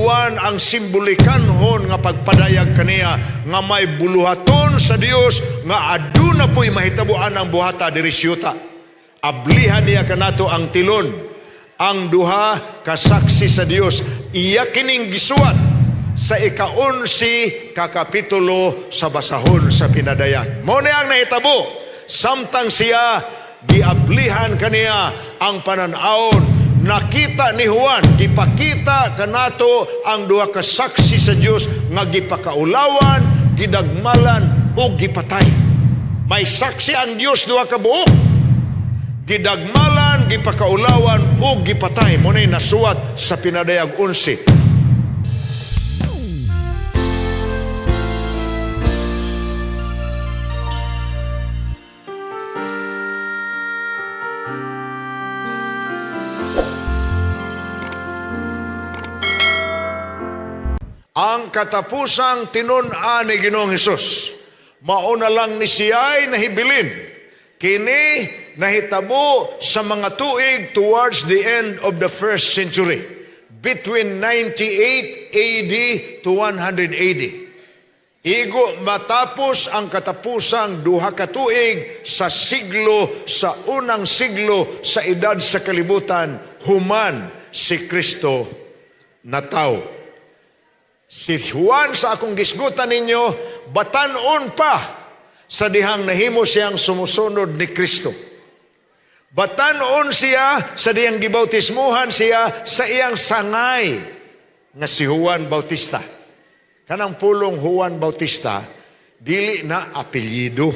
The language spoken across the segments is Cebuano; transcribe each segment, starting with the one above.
Juan ang simbolikanhon nga pagpadayag kaniya nga may buluhaton sa Dios nga aduna po'y mahitabuan ang buhata diri sa yuta. Ablihan niya kanato ang tilon, ang duha kasaksi sa Dios. Iya kining gisuwat sa ika-11 ka kapitulo sa basahon sa Pinadayag. Mao ni ang nahitabo samtang siya giablihan kaniya ang panan-awon. Nakita ni Juan, gipakita kanato ang duha ka saksi sa Dios nga gipakaulawan, gidagmalan ug gipatay. May saksi ang Dios, duha ka buok. Gidagmalan, gipakaulawan ug gipatay. Mao nay nasuwat sa Pinadayag 11. Ang katapusang tinun-an ni Ginoong Hesus, mao na lang ni siya'y nahibilin. Kini nahitabo sa mga tuig towards the end of the first century, between 98 AD to 100 AD. Igo matapos ang katapusang duha ka tuig sa siglo, sa unang siglo sa edad sa kalibutan, human si Kristo nataw. Si Juan, sa akong gisgutan ninyo, batan-on pa sa dihang nahimo siyang sumusunod ni Kristo. Batan-on siya sa dihang gibautismuhan siya sa iyang sangay nga si Juan Bautista. Kanang pulong Juan Bautista, dili na apelyido.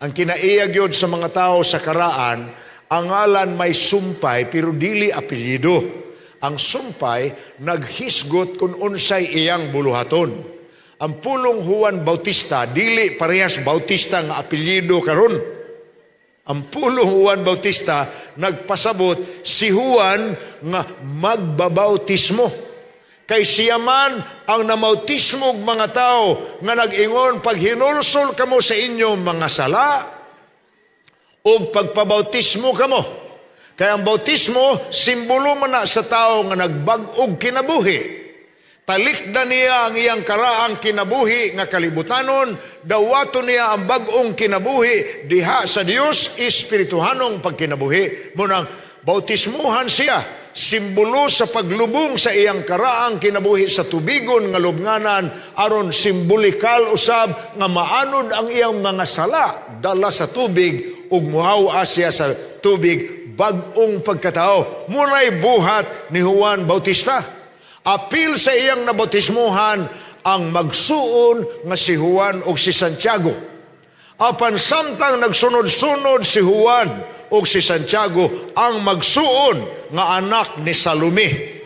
Ang kinaiya gyud sa mga tao sa karaan, ang ngalan may sumpay pero dili apelyido. Ang sumpay naghisgot kung unsay iyang buluhaton. Ang pulong Juan Bautista, dili parehas Bautista nga apelyido karon. Ang pulong Juan Bautista nagpasabot si Juan nga magbabautismo. Kay siya man ang namautismo og mga tao nga nag-ingon, "Paghinulsol kamo sa inyong mga sala ug pagpabautismo kamo." Kay ang bautismo, simbolo man na sa tao nga nagbag-og kinabuhi. Talikdan niya ang iyang karaang kinabuhi nga kalibutanon, dawato niya ang bag-ong kinabuhi diha sa Dios, espirituhanong pagkinabuhi. Munang bautismuhan siya, simbolo sa paglubong sa iyang karaang kinabuhi sa tubigon nga lubnganan, aron simbolikal usab nga maanod ang iyang mga sala dala sa tubig ug muhaw siya sa tubig bag-ong pagkatao. Munay buhat ni Juan Bautista. Apil sa iyang nabautismuhan ang magsuon nga si Juan ug si Santiago. Apan samtang nagsunod-sunod si Juan ug si Santiago, ang magsuon nga anak ni Salome,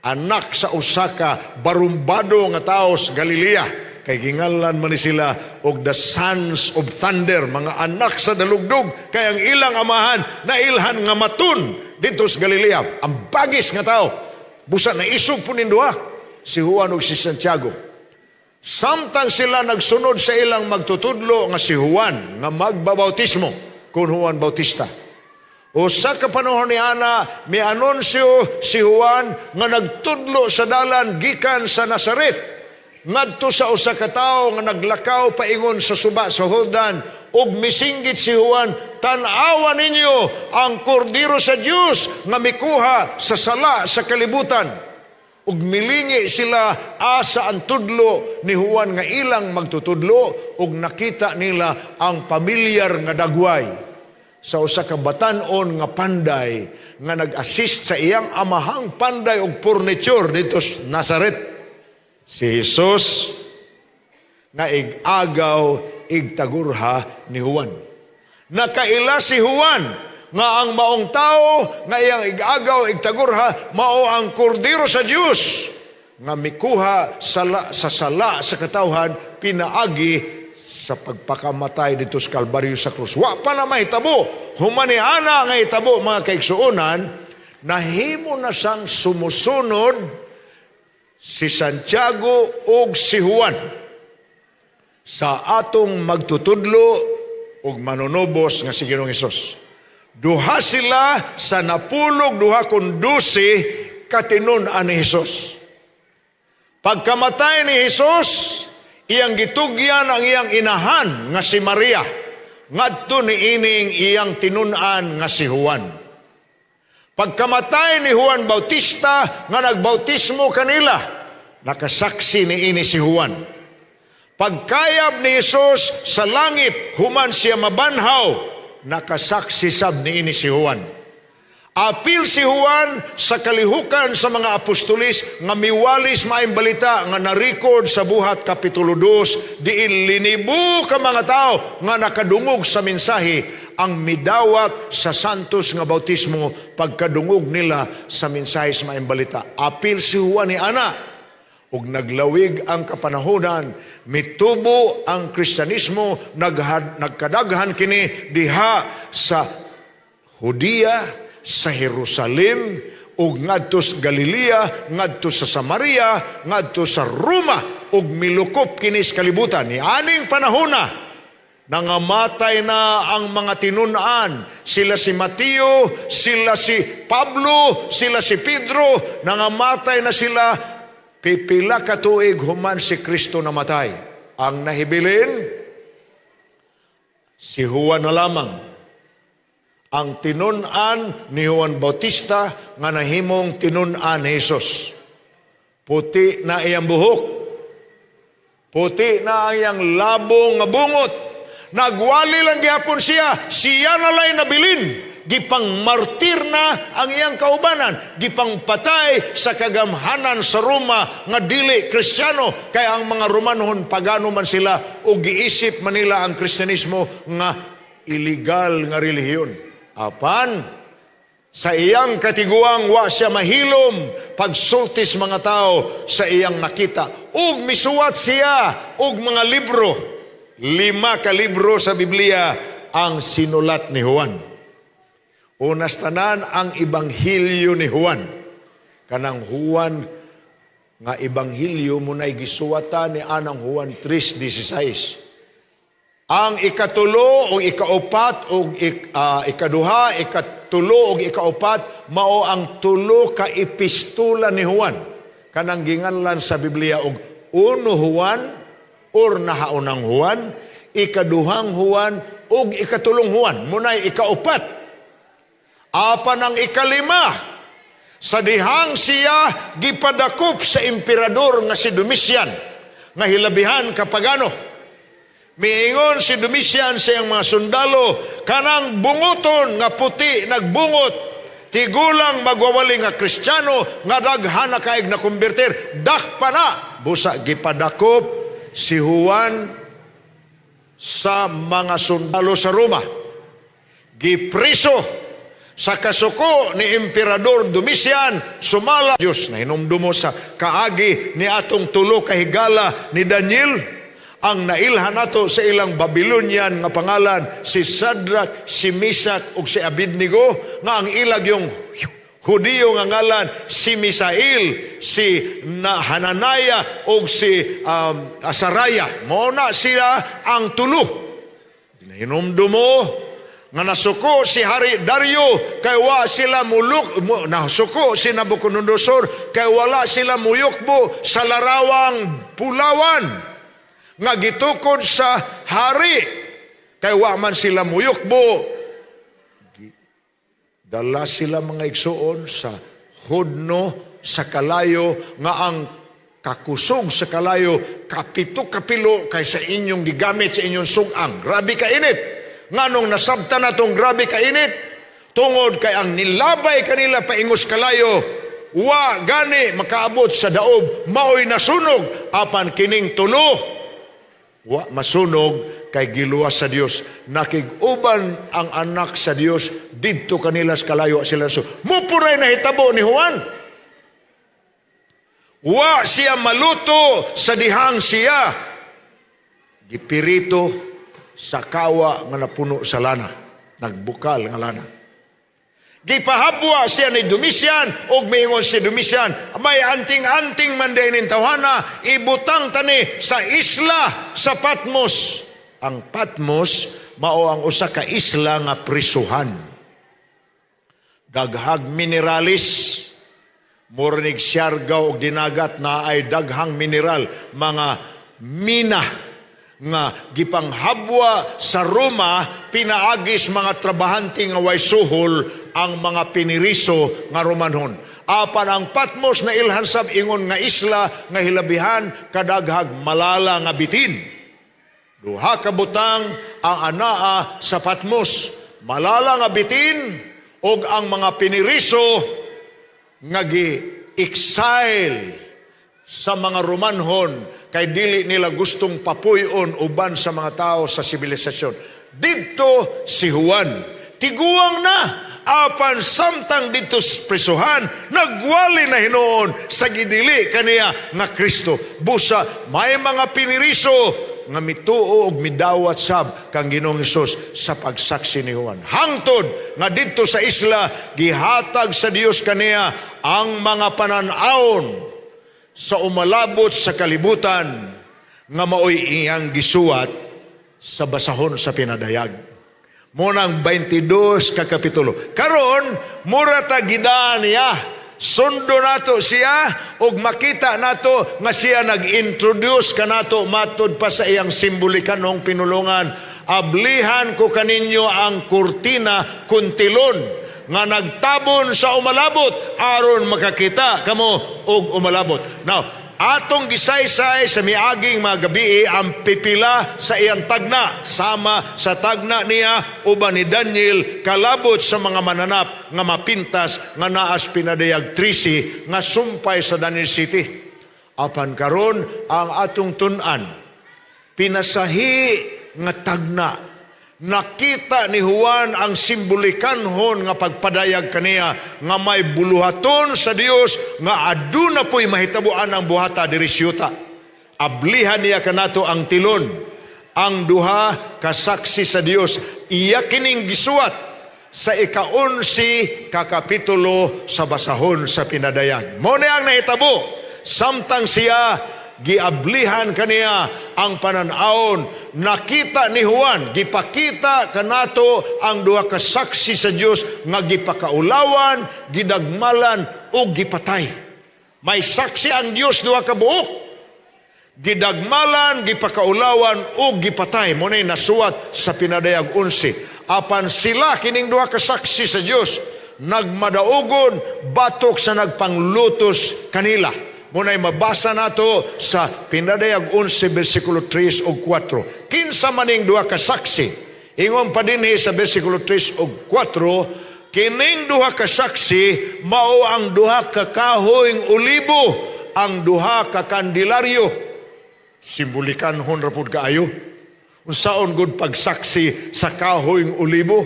anak sa usa ka barumbado nga tawo sa Galilea, kay gingalan man ni sila og the sons of thunder, mga anak sa dalugdog, kay ang ilang amahan nailhan nga maton dito sa Galilea. Ang bagis nga tao, busa na isog po nin duha, si Juan ug si Santiago. Samtang sila nagsunod sa ilang magtutudlo nga si Juan nga magbabautismo, kun Juan Bautista. Usa ka panahon ni ana, mi anunsyo si Juan nga nagtudlo sa dalan gikan sa Nazaret ngadto sa usa ka tawo nga naglakaw paingon sa suba sa Jordan, ug misinggit si Juan, "Tan-awa ninyo ang kordero sa Dios nga mikuha sa sala sa kalibutan." Ug milingi sila asa ang tudlo ni Juan nga ilang magtutudlo, ug nakita nila ang pamilyar nga dagway sa usa ka batan-on nga panday nga nag-assist sa iyang amahang panday og furniture dito sa Nazaret. Si Jesus nga ig-agaw igtagurha ni Juan. Nakaila si Juan nga ang maong tao nga iyang ig-agaw igtagurha mao ang kordero sa Dios nga mikuha sa sala sa katawhan pinaagi sa pagpakamatay dito sa Kalbaryo sa krus. Wa pa na mahitabo. Humaniana nga hitabo, mga kaigsuonan, nahimo na siyang sumusunod si Santiago ug si Juan sa atong magtutudlo ug manunubos nga si Ginoong Hesus. Duha sila sa napulog duha kun 12 katinon-an ni Hesus. Pagkamatay ni Jesus, iyang gitugyan ang iyang inahan nga si Maria ngadto ni ining iyang tinun-an nga si Juan. Pagkamatay ni Juan Bautista nga nagbautismo kanila, nakasaksi ni ini si Juan. Pagkayab ni Jesus sa langit, human siya mabanhaw, nakasaksi sab ni ini si Juan. Apil si Juan sa kalihukan sa mga apostolis nga miwalis maayong balita nga na-record sa Buhat Kapitulo 2, diin linibo ka mga tao nga nakadungog sa mensahe ang midawat sa santos nga bautismo pagkadungog nila sa mensahe sa maayong balita. Apil si Juan ni ana ug naglawig ang kapanahonan, mitubo ang Kristyanismo, nagkadaghan kini diha sa Judea, sa Jerusalem, ug ngadto sa Galilea, ngadto sa Samaria, ngadto sa Roma, ug milukop kini sa kalibutan. Ni aning panahona, nangamatay na ang mga tinun-an. Sila si Mateo, sila si Pablo, sila si Pedro, nangamatay na sila pipila ka tuig human si Kristo namatay. Ang nahibilin, si Juan na lamang. Ang tinun-an ni Juan Bautista nga nahimong tinun-an ni Jesus. Puti na iyang buhok. Puti na ang iyang labong nga bungot. Nagwali lang gihapon siya, siya na lay nabilin. Gipang martir na ang iyang kaubanan, gipang patay sa kagamhanan sa Roma nga dili Kristiyano, kay ang mga Romanohon pagano man sila o giisip man nila ang Kristyanismo nga illegal nga relihiyon. Apan sa iyang katiguang, wa siya mahilom pagsultis mga tao sa iyang nakita. Ug misuwat siya og mga libro. 5 ka libro sa Biblia ang sinulat ni Juan. Unas tanan, ang Ebanghelyo ni Juan. Kanang Juan nga Ebanghelyo munay gisuwatan ni anang Juan 3:16. Ang ikatulo o ikaupat o ikaduha, ikatulo o ikaupat mao ang tulo ka epistola ni Juan. Kanang ginganlan sa Biblia og uno Juan or nahaunang Juan, ikaduhang Juan ug ikatulong Juan, munay ikaupat. Apan ang ikalima, sa dihang siya gipadakop sa emperador nga si Domitian, nga hilabihan kapagano. Miingon si Domitian sa iyang mga sundalo, kanang bunguton nga puti nagbungot, tigulang magwawali nga Kristiyano, nga daghan na kaig na kumbirtir, dakpa na. Busa gipadakop si Juan sa mga sundalo sa Roma. Gipriso sa kasuko ni Emperador Domitian sumala Dios. Na hinumdumo sa kaagi ni atong tulo ka higala ni Daniel, ang nailhan nato sa ilang Babylonian nga pangalan si Shadrach, si Meshach ug si Abednego, nga ang ilag yung Hudiyo nga ngalan si Misael, si Hananaya ug si Azariah. Mao na sila ang tulo. Hinumdumo nga nasuko si Hari Dario kay wa sila muluk mo, nasuko si Nabucodonosor kay wala sila muyukbo sa larawang pulawan nga gitukod sa hari, kay wa man sila muyukbo. Dala sila, mga igsuon, sa hudno sa kalayo nga ang kakusog sa kalayo kapito kapilo kaysa inyong gigamit sa inyong sugang. Grabe ka init. Nganong nasabtan natong grabe ka init? Tungod kay ang nilabay kanila paingos kalayo, wa gani makaabot sa daob, maoy nasunog. Apan kining tulo wa masunog kay giluwas sa Dios. Nakig-uban ang anak sa Dios didto kanila sa kalayo sila. So mupuray nahitabo ni Juan. Wa siya maluto sa dihang siya gipirito sa kawa nga napuno sa lana, nagbukal nga lana. Gipahabwa siya ni Domitian ug miingon si Domitian, may anting-anting man din ning tawhana, ibutang tani sa isla sa Patmos. Ang Patmos mao ang usa ka isla nga prisuhan. Daghag mineralis. Murnig Siargao og Dinagat na ay daghang mineral, mga mina nga gipanghabwa sa Roma pinaagis mga trabahante nga way suhol, ang mga piniriso nga Romanhon. Apan ang Patmos na ilhan sab ingon nga isla nga hilabihan kadaghag malala nga bitin. Duha ka butang ang anaa sa Patmos: malala nga bitin ug ang mga piniriso nga gi-exile sa mga Romanhon kay dili nila gustong papuy-on uban sa mga tao sa sibilisasyon. Didto si Juan, tiguang na, apan samtang didto sa prisuhan, nagwali na hinuon sa gidili kaniya nga Kristo. Busa may mga piniriso nga mituo og midawat sab kang Ginoong Hesus sa pagsaksi ni Juan. Hangtod nga didto sa isla, gihatag sa Dios kaniya ang mga panan-awon sa umalabot sa kalibutan nga maoy iyang gisuwat sa basahon sa Pinadayag. Munang 22 ka kapitulo. Karon, mura ta gidaan niya. Sundo nato siya ug makita nato nga siya nag-introduce kanato matud pa sa iyang simbolikanong pinulungan. "Ablihan ko kaninyo ang kurtina kuntilon nga nagtabon sa umalabot aron makakita kamo og umalabot." Now, atong gisaysay sa miaging mga gabi ang pipila sa iyang tagna sama sa tagna niya uban ni Daniel kalabot sa mga mananap nga mapintas nga naas Pinadayag 13 nga sumpay sa Daniel City. Apan karon ang atong tun-an, pinasahi nga tagna. Nakita ni Juan ang simbolikanhon nga pagpadayag kaniya nga may buluhaton sa Dios nga aduna po'y mahitabuan ang buhata diri sa yuta. Ablihan niya kanato ang tilon, ang duha kasaksi sa Dios. Iya kining gisuwat sa ika-11 ka kapitulo sa basahon sa Pinadayag. Mo ni ang nahitabo samtang siya giablihan kaniya ang panan-awon. Nakita ni Juan, gipakita kanato ang duha ka saksi sa Dios nga gipakaulawan, gidagmalan ug gipatay. May saksi ang Dios, duha ka buok, gidagmalan, gipakaulawan ug gipatay. Mo nay nasuwat sa Pinadayag 11. Apan sila, kining duha ka saksi sa Dios, nagmadaugon batok sa nagpanglutos kanila. Muna'y mabasa nato sa Pinadayag 11 versikulo 3 ug 4. Kinsa maning duha ka saksi? Ingon pa dinhi sa versikulo 3 ug 4, kining duha ka saksi mao ang duha ka kahoyng olibo, ang duha ka kandilaryo. Simbolikan hon ra pud kaayo. Unsaon gud pagsaksi sa kahoyng olibo?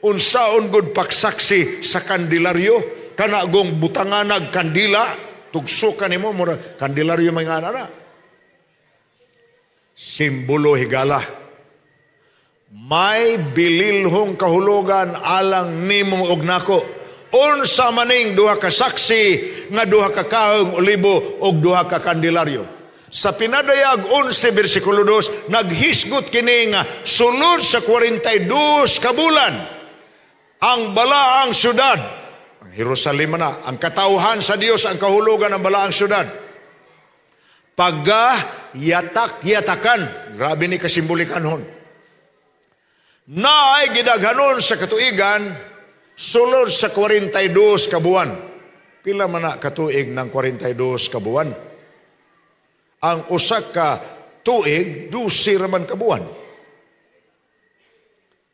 Unsaon gud pagsaksi sa kandilaryo? Kana gong butanganag kandila, tugsukan nimo, mura kandilaryo may nga na. Simbolo, higala. May bililhong kahulugan alang nimo og nako. Unsa maning duha ka saksi nga duha ka kahoyng olibo og duha ka kandilaryo? Sa Pinadayag 11 bersikulo 2, naghisgot kini nga sulod sa 42 ka bulan ang balaang syudad, ang Jerusalem na, ang katawhan sa Dios ang kahulugan ng balaang syudad, paga yatak-yatakan. Grabe ni kasimbolikanhon. Na ay gidaghanon sa katuigan sulod sa 42 ka buwan. Pila man na katuig ng 42 ka buwan? Ang usa ka tuig, 12 raman ka buwan.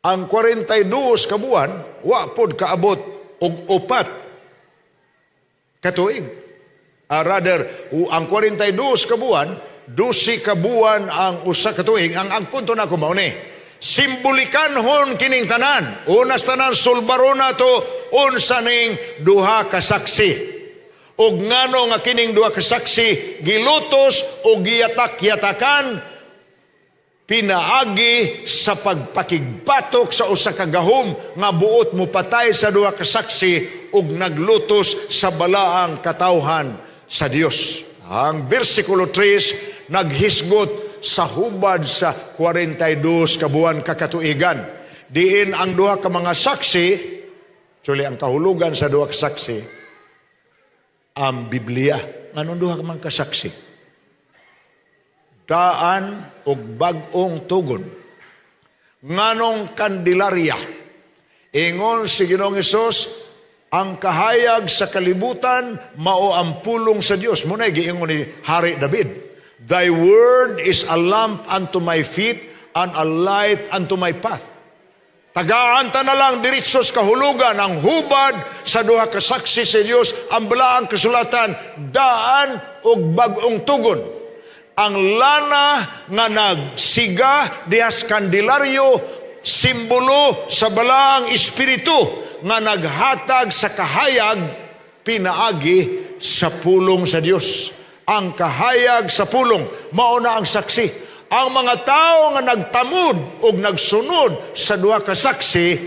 Ang 42 ka buwan, wa pod kaabot og 4 katuig. Rather, ang 42 ka buwan, 12 ka buwan ang usa ka tuig. Ang punto na ko mao ni, simbolikanhon kining tanan. Unas tanan, sulbaron nato unsa ning duha ka saksi. Og ngano nga kining duha ka saksi gilutos o giyatak-yatakan pinaagi sa pagpakigbatok sa usa ka gahom nga buot mo patay sa duha ka saksi ug naglutos sa balaang katawhan sa Dios. Ang bersikulo 3 naghisgot sa hubad sa 42 ka buwan kakatuigan. Diin ang duha ka mga saksi, actually ang kahulugan sa duha ka saksi, Ang Biblia. Nganong duha ka man kasaksi? Daan og bag-ong tugon. Nganong kandilarya? Ingon si Ginoong Hesus, ang kahayag sa kalibutan mao ang pulong sa Dios. Mao na giingon ni Hari David, "Thy word is a lamp unto my feet and a light unto my path." Tagaan ta na lang diretso sa kahulugan ang hubad sa duha ka saksi sa Dios, ang balaang kasulatan, daan og bag-ong tugon. Ang lana nga nagsiga diha sa kandilaryo, simbolo sa Balaang Espiritu nga naghatag sa kahayag pinaagi sa pulong sa Dios. Ang kahayag sa pulong, mao na ang saksi. Ang mga tao nga nagtamod og nagsunod sa duha ka saksi,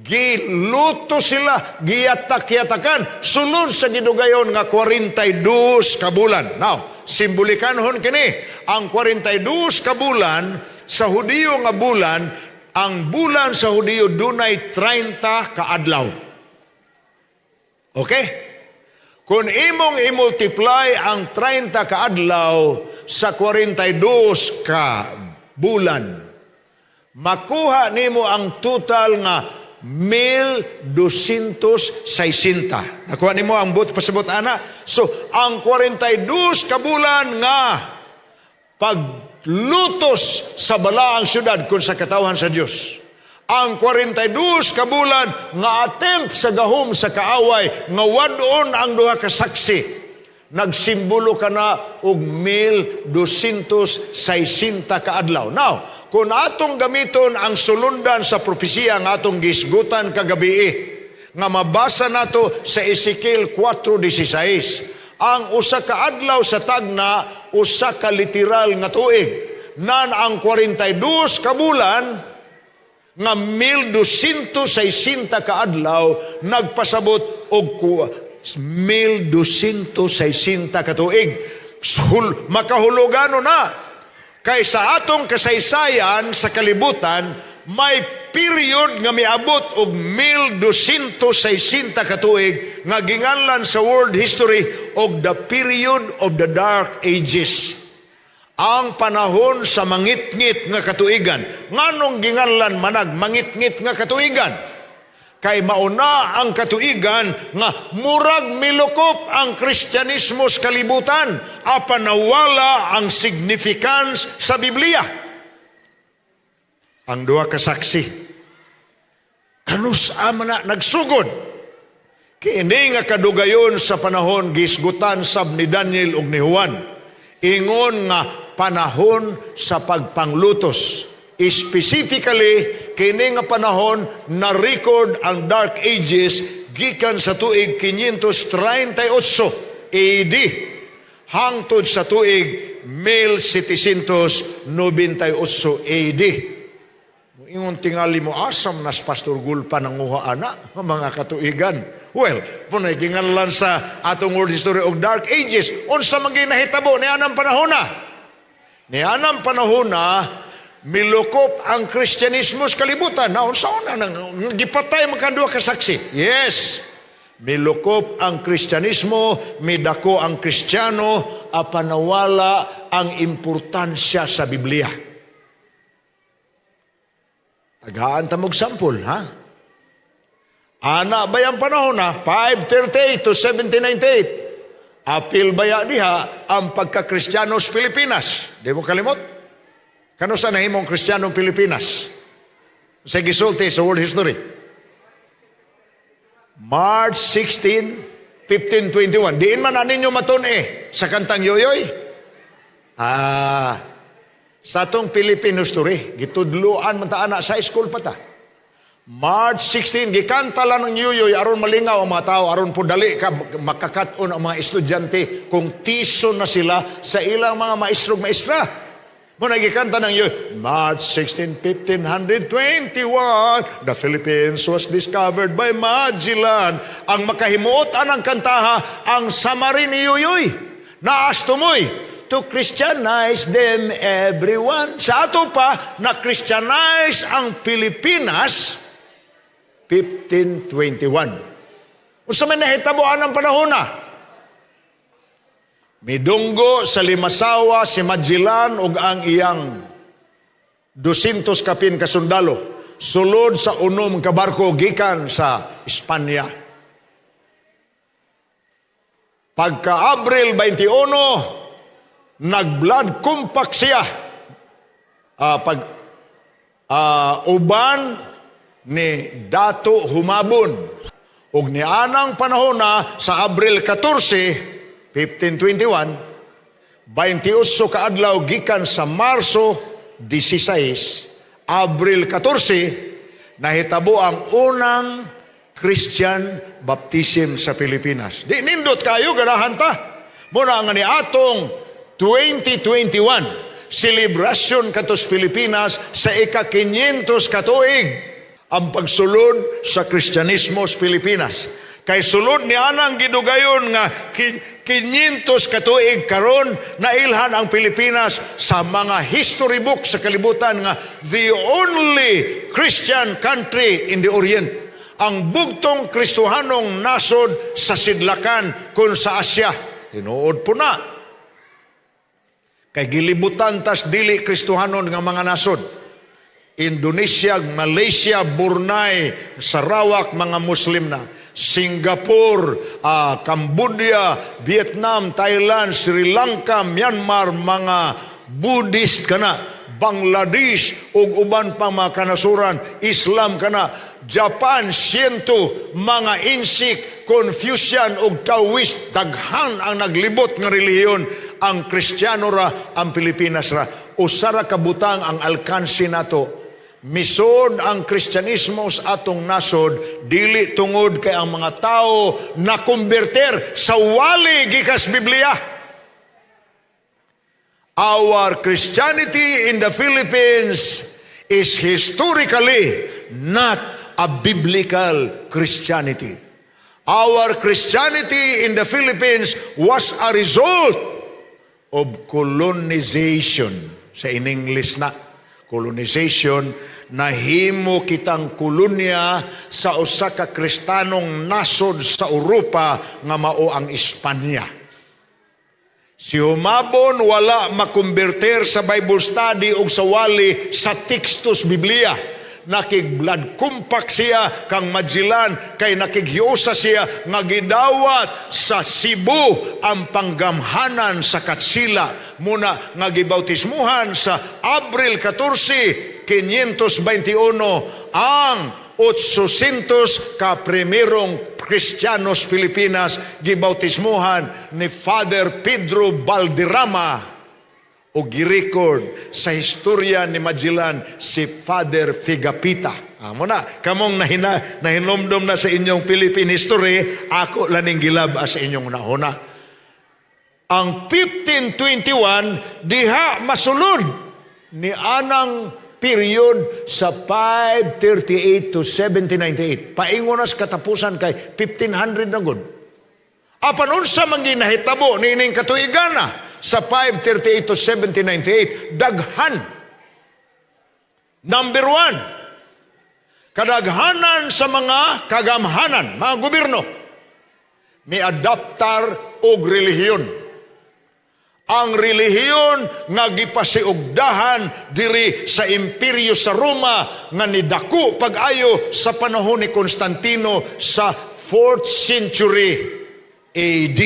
giluto sila, giyatak-yatakan, sulod sa gidugayon nga 42 ka bulan. Now, simbolikanhon kini, ang 42 ka bulan sa Hudiyo nga bulan, ang bulan sa Hudiyo dunay 30 ka adlaw. Okay? Kung imong i-multiply ang 30 ka adlaw sa 42 ka bulan, makuha nimo ang total nga 1,260. Nakuha nimo ang buot pasabot ana? So, ang 42 ka bulan nga paglutos sa balaang syudad kung sa katawhan sa Dios. Ang 42 ka bulan nga attempt sa gahom sa kaaway nga wad-on ang duha ka saksi. Nagsimbolo ka na og 1,260 ka adlaw. Now, kung atong gamiton ang sulundan sa propesiya nga atong gisgutan kagabi, nga mabasa nato sa Ezekiel 4:16, ang usa ka adlaw sa tagna usa ka literal nga tuig. Nan ang 42 ka bulan nga 1,260 ka adlaw nagpasabot og 1,260 ka tuig. Makahulugano na kay sa atong kasaysayan sa kalibutan may period nga miabot og 1,260 ka tuig nga ginganlan sa world history og the period of the Dark Ages. Ang panahon sa mangitngit nga katuigan. Nganong ginganlan manag mangitngit nga katuigan? Kay mauna ang katuigan nga murag milukop ang Kristyanismo sa kalibutan apan nawala ang significance sa Biblia. Ang duha ka saksi. Kanus-a man na nagsugod? Kini nga kadugayon sa panahon gisgutan sab ni Daniel ug ni Juan. Ingon nga panahon sa pagpanglutos. Specifically, kini nga panahon na record ang Dark Ages gikan sa tuig 538 AD hangtod sa tuig 1798 AD. Ingon tingali mo, asam nas Pastor Gulpa nanguha ana nga mga katuigan? Well, punay ginganlan sa atong world history og Dark Ages. Unsa man ginahitabo ni anang panahon na? Ni anang panahon na milukop ang Kristyanismo sa kalibutan. Na unsa una nang gipatay man duha ka saksi? Yes. Milukop ang Kristyanismo, midako ang Kristiyano, apan nawala ang importansya sa Biblia. Tagaan ta mog sample, ha? Ana ba yung panahon na? 538 to 1798. Apil baya diha ang pagka-Kristiyano sa Pilipinas? Di mo kalimot? Kano sa nahimong Kristiyano Pilipinas? Sa gisulti sa world history. March 16, 1521. Diin man na ninyo matun eh sa kantang Yoyoy. Ah, sa atong Philippine history, gitudluan man ta ana sa school pa ta. March 16, gikanta lang ng Yoyoy aron malingaw ang mga tao, aron po dali ka makakat-on ang mga estudyante kung tiso na sila sa ilang mga maestrog maestra. Mao na gikanta ng Yoyoy, March 16, 1521, the Philippines was discovered by Magellan. Ang makahimuot anang kantaha, ang summary ni Yoyoy. Naas tumoy, to Christianize them everyone. Sa ato pa, na Christianize ang Pilipinas, 1521. Unsa may nahitabo anang panahon na? Midunggo sa Limasawa si Magellan ug ang iyang 200 kapin ka sundalo sulod sa 6 ka barko gikan sa Espanya. Pagka Abril 21, nag-blood compact siya. Pag uban ni Dato Humabon. Ug nianang panahon na sa Abril 14, 1521, 28 ka adlaw gikan sa Marso 16, Abril 14, nahitabo ang unang Christian baptism sa Pilipinas. Di nindot kayo, ganahan ta. Muna nga ni atong 2021, celebration katos Pilipinas sa ika-500 katuig ang pagsulod sa Kristyanismo sa Pilipinas. Kay sulod ni anang gidugayon nga 500 katuig karon, nailhan ang Pilipinas sa mga history book sa kalibutan nga the only Christian country in the Orient. Ang bugtong Kristohanong nasod sa sidlakan kung sa Asya. Tinuod po na. Kay gilibutan tas dili Kristohanon nga mga nasod. Indonesia, Malaysia, Brunei, Sarawak, mga Muslim na. Singapore, Cambodia, Vietnam, Thailand, Sri Lanka, Myanmar, mga Buddhist kana. Bangladesh, ug uban pa mga kanasuran, Islam kana. Japan, Shinto, mga Insik, Confucian ug Taoist, daghan ang naglibot nga relihiyon. Ang Kristiyano ra, ang Pilipinas ra. Usa ra ka butang ang alkansi nato. Misod ang Kristyanismo sa atong nasod dili tungod kay ang mga tao na konberter sa wali gikas Biblia. Our Christianity in the Philippines is historically not a biblical Christianity. Our Christianity in the Philippines was a result of colonization. Sa in English na, colonization, nahimo kitang kolonya sa usa ka Kristanong nasod sa Europa nga mao ang Espanya. Si Humabon wala makonverter sa Bible study o sa wali sa tekstos Biblia. Nakig-blood compact siya kang Magellan kay nakighiusa siya nga gidawat sa Cebu ang panggamhanan sa Katsila muna nga gibautismuhan sa Abril 14, 521 ang 800 ka primerong Kristiyanos Pilipinas, gibautismuhan ni Father Pedro Valderrama o girecord sa istorya ni Magellan si Father Figapita. Amo na, kamong nahinomdom na sa inyong Philippine history, ako laning gilab sa inyong nahuna. Ang 1521, diha masulod ni anang period sa 538 to 1798. Paingon nas katapusan kay 1500 na gud. Apan unsa man ginahitabo niining katuigana sa 538 to 1798, daghan. Number one, kadaghanan sa mga kagamhanan, mga gobyerno, mi adaptar og relihiyon. Ang relihiyon nga gipasiugdahan diri sa imperyo sa Roma nga nidako pag-ayo sa panahon ni Constantino sa 4th century AD.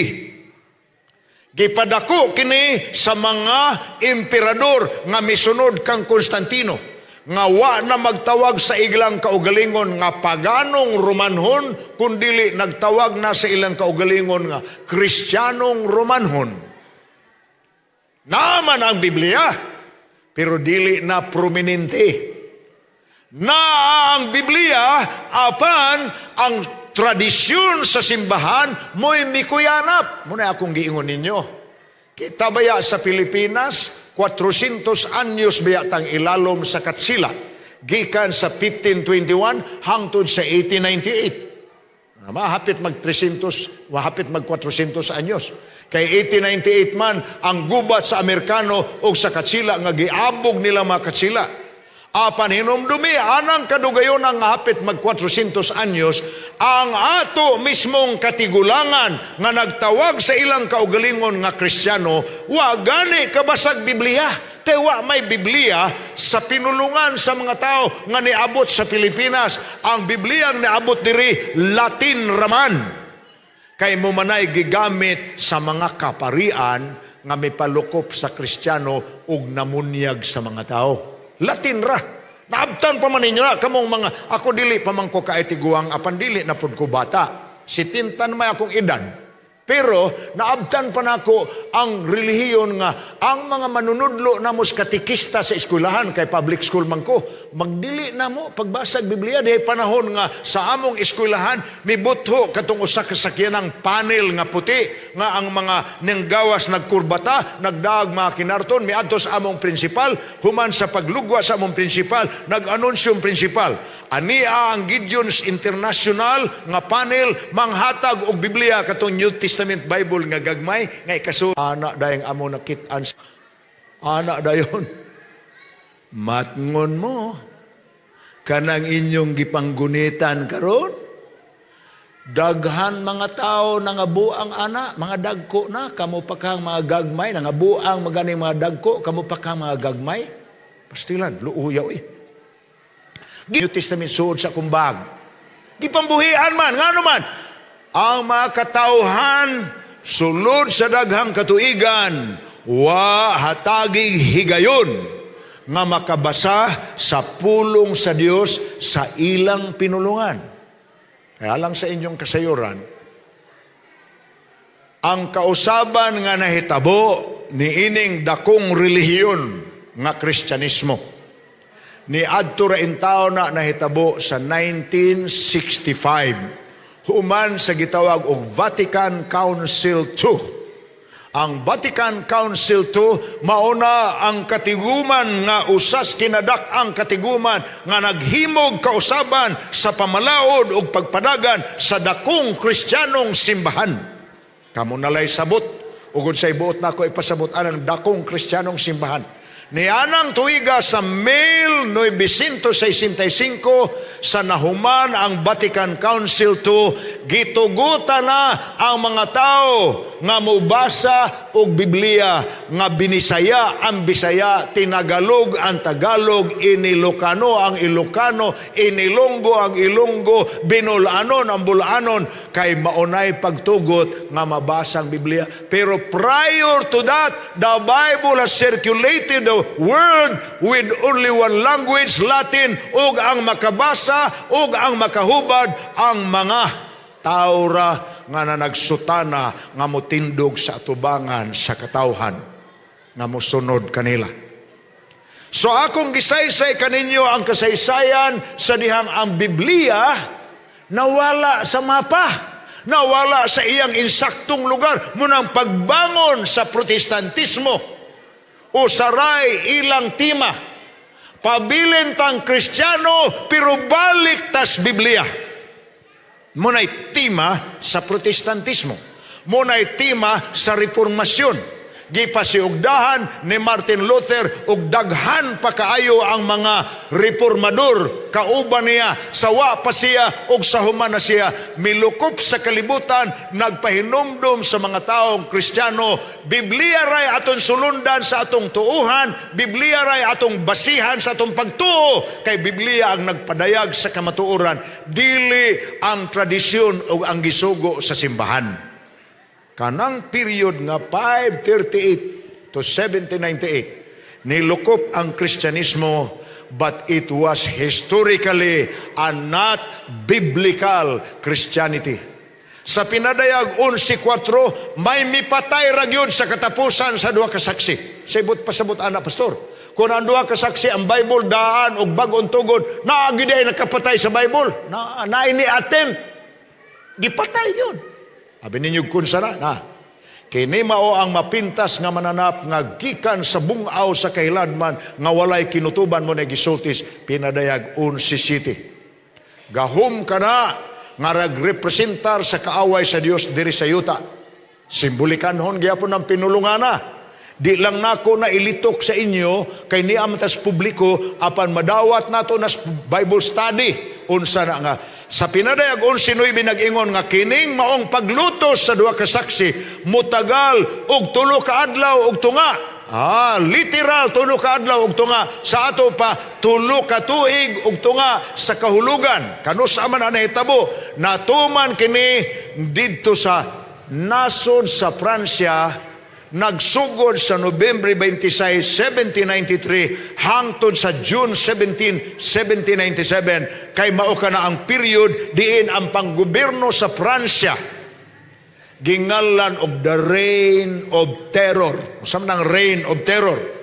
Gipadako kini sa mga emperador nga misunod kang Constantino nga wa na magtawag sa ilang kaugalingon nga paganong Romanhon, kundili nagtawag na sa ilang kaugalingon nga Kristiyanong Romanhon. Naman ang Biblia, pero dili na prominente. Na ang Biblia, apan ang tradisyon sa simbahan mo'y mikuyanap. Muna akong giingon ninyo. Kita baya sa Pilipinas, 400 anyos baya tang ilalom sa Katsila. Gikan sa 1521 hangtod sa 1898. Mahapit mag 300, mahapit mag 400 anyos. Kay 1898 man ang gubat sa Amerikano o sa Katsila nga giabog nila mga Katsila. Apan hinumdumi anang kadugayon ang hapit mag 400 anyos, Ang ato mismong katigulangan nga nagtawag sa ilang kaugalingon nga Kristiyano, wa gani kabasag Biblia. Kay wa may Biblia sa pinulungan sa mga tao nga niabot sa Pilipinas. Ang Biblia ang niabot diri, Latin raman. Kay mo manay gigamit sa mga kaparian nga mipalukop sa Kristiyano ug namunyag sa mga tao. Latin ra. Naabtan pa man ninyo na kamong mga ako, dili pa man ko kaitiguang, apan dili na pud ko bata. 70 may akong edad. Pero naabtan pa nako ang relihiyon nga ang mga manunudlo namo sa katikista sa eskwelahan, kay public school man ko, magdili na mo pagbasag Biblia dihay panahon nga sa among eskwelahan mibutho katong usa ka sakyanang panel nga puti nga ang mga nanggawas nagkurbata, nagdaag mga kinarton, miadto sa among principal. Human sa paglugwa sa among principal, nag-anunsyo ang principal, "Ania ang Gideon's International nga panel, manghatag og Biblia," katong New Testament Bible nga gagmay nga ikaso ana dayang amo nakit-an ana dayon. Matngon mo kanang inyong gipanggunitan karon, daghan mga tao nangabuang ana, mga dagko na, kamo pa kang mga gagmay nangabuang maganing mga dagko, kamo pa kang mga gagmay. Pastilan, luuyaw eh. New Testament suod sa kumbag. Gipambuhian man, ngano man ang mga katauhan sulod sa daghang katuigan wa hatagig higayon nga makabasa sa pulong sa Dios sa ilang pinulungan. Kaya lang sa inyong kasayuran, ang kausaban nga nahitabo ni ining dakong relihiyon nga Kristyanismo ni adto ra intaw na nahitabo sa 1965 human sa gitawag og Vatican Council II. Ang Vatican Council II mauna ang katiguman nga usas kinadak-ang katiguman nga naghimog kausaban sa pamalaod ug pagpadagan sa dakong Kristiyanong simbahan. Kamo nalay sabot ug unsay buot nako ipasabot anang dakong Kristiyanong simbahan. Nianang tuiga sa 1965, sa nahuman ang Vatican Council II, gitugutan na ang mga tao nga mobasa og Biblia nga binisaya ang Bisaya, tinagalog ang Tagalog, inilocano ang Ilocano, inilonggo ang Ilonggo, binulanon ang Bulanon, kay maunay pagtugot nga mabasa ang Biblia. Pero prior to that, the Bible has circulated the world with only one language, Latin, ug ang makabasa ug ang makahubad ang mga taura nga nanagsutana nga motindog sa atubangan sa katawhan nga mosunod kanila. So akong gisaysay kaninyo ang kasaysayan sa dihang ang Biblia nawala sa mapa, nawala sa iyang insaktong lugar munang pagbangon sa Protestantismo o saray ilang tema. Pabilin tang Kristiyano pero balik tas Biblia. Muna'y tema sa Protestantismo. Muna'y tema sa Reformasyon. Gipasiugdahan ni Martin Luther ug daghan pa kaayo ang mga reformador kauban niya sa wa pa siya ug sa human na siya, milukop sa kalibutan, nagpahinumdum sa mga taong Kristiyano, Biblia ray atong sulundan sa atong tuuhan, Biblia ray atong basihan sa atong pagtuo, kay Biblia ang nagpadayag sa kamatuoran, dili ang tradisyon o ang gisugo sa simbahan. Kanang period nga 538 to 1798, nilukop ang Kristyanismo, but it was historically a not biblical Christianity. Sa pinadayag 11.4, may mipatay ra gyud sa katapusan sa duha ka saksi. Sabot pasabot ana, pastor. Kung ang duha ka saksi ang Bible daan og bag-ong tugon, naa gyud ay nakapatay sa Bible. Na na ini attempt. Gipatay yun. Abi ninyo kun sana na. Kini mao ang mapintas nga mananap nga gikan sa bungaw sa kahiladman nga walay kinutuban mo na gisultis pinadayag 11.7. Gahum ka na nga ragrepresentar sa kaaway sa Dios diri sa yuta. Simbolikanhon gyapon ang pinulungana. Di lang nako na ilitok sa inyo kay niya man tas publiko, apan madawat nato nas Bible study unsa na nga Sa Pinadayag 11:9, nag-ingon nga kining maong paglutos sa duha ka saksi mutagal og 3 ka adlaw og tunga. Ah, literal 3 ka adlaw og tunga. Sa ato pa, 3 ka tuig og tunga sa kahulugan. Kanus-a man ang nahitabo? Natuman kini didto sa nasod sa Pransya, nagsugod sa Nobyembre 26, 1793 hangtod sa June 17, 1797, kay mao kana ang period diin ang panggobyerno sa Pransya gingalan og the Reign of Terror. Unsa man ang Reign of Terror?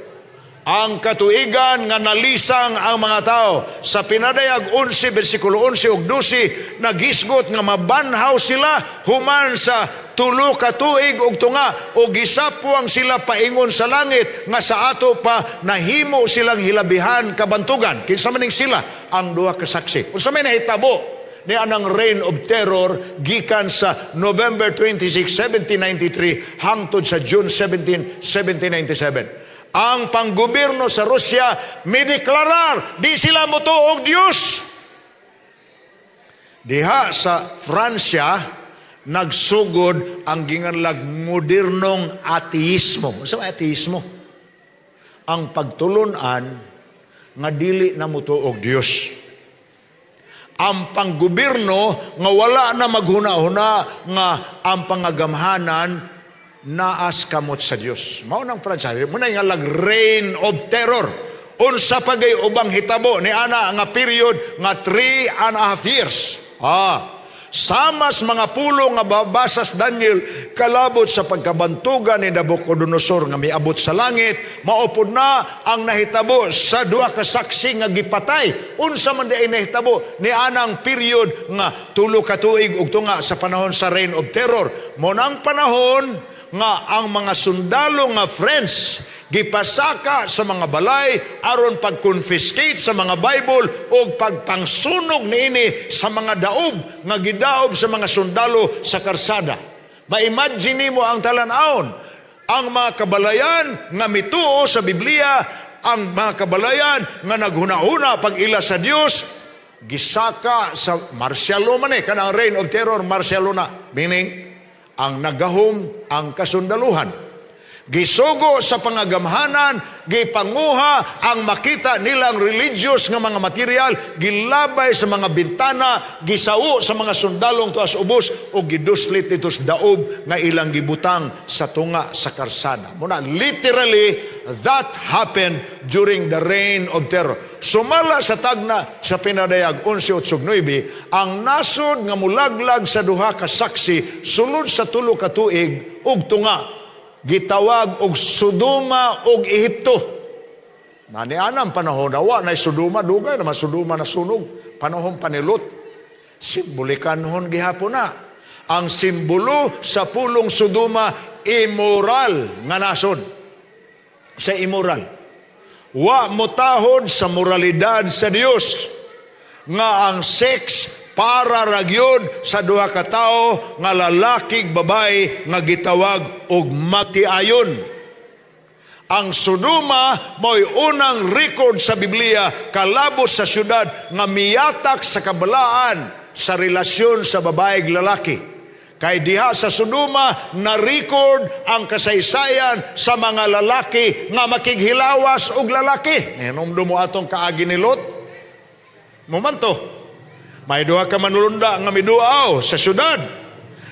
Ang katuigan nga nalisang ang mga tao. Sa Pinadayag 11, versikulo 11 ug 12, naghisgot nga mabanhaw sila human sa 3 ka tuig ug tunga o gisapuang sila paingon sa langit, nga sa ato pa nahimo silang hilabihan kabantugan. Kinsa man ning sila? Ang duha ka saksi. Unsa may nahitabo ni anang Reign of Terror gikan sa November 26, 1793 hangtod sa June 17, 1797? Ang panggobyerno sa Rusya mideklarar di sila motuo og Dios. Diha sa Fransya nagsugod ang ginganlag modernong ateismo. Unsa may ateismo? Ang pagtulunan nga dili na motuo og Dios. Ang panggobyerno nga wala na maghuna-huna nga ang pangagamhanan naas kamot sa Dios. Mao nang Pransya. Mao na nga lag Reign of Terror. Unsa pagay ubang hitabo ni ana nga period nga 3.5 years? Ah, samas mga pulong nga babasas Daniel kalabot sa pagkabantugan ni Nabucodonosor nga miabot sa langit, maupod na ang nahitabo sa duha ka saksi nga gipatay. Unsa man diay nahitabo ni anang period nga 3 ka tuig ug tunga sa panahon sa Reign of Terror? Mao nang panahon nga ang mga sundalo nga French gipasaka sa mga balay aron pag-confiscate sa mga Bible o pagpangsunog niini sa mga daob nga gidaob sa mga sundalo sa karsada. Ma-imagine mo ang talan-awon. Ang mga kabalayan nga mituo sa Biblia, ang mga kabalayan nga naghuna-huna pag-ila sa Dios, gisaka sa martial law man eh, kanang Reign of Terror, martial law na. Meaning, ang nagahom ang kasundaluhan. Gisugo sa pangagamhanan, gipanguha ang makita nilang religious nga mga material, gilabay sa mga bintana, gisawo sa mga sundalong tuas ubos, o giduslit dito sa daob nga ilang gibutang sa tunga sa karsada. Muna, literally, that happened during the Reign of Terror. Sumala sa tagna sa Pinadayag 11.8, ang nasod nga mulaglag sa duha ka saksi sulod sa 3 ka tuig ug tunga gitawag og Sodoma og Ehipto. Nani anang panahon wa na Sodoma, dugay naman Sodoma na sunog, panahon pa ni Lot. Simbolikanhon gihapon na. Ang simbolo sa pulong Sodoma, immoral nga nasod. Sa immoral. Wa motahod sa moralidad sa Dios nga ang sex para ragyod sa duha ka tawo nga lalaki babae nga gitawag og matiayon. Ang Sodoma mo'y unang record sa Biblia kalabot sa syudad nga miyatak sa kabalaan sa relasyon sa babae ug lalaki. Kay diha sa Sodoma na record ang kasaysayan sa mga lalaki nga makighilawas og lalaki. Hinumdum mo atong kaagi ni Lot? Momento. May duha ka manulunda nga miduaw sa syudad.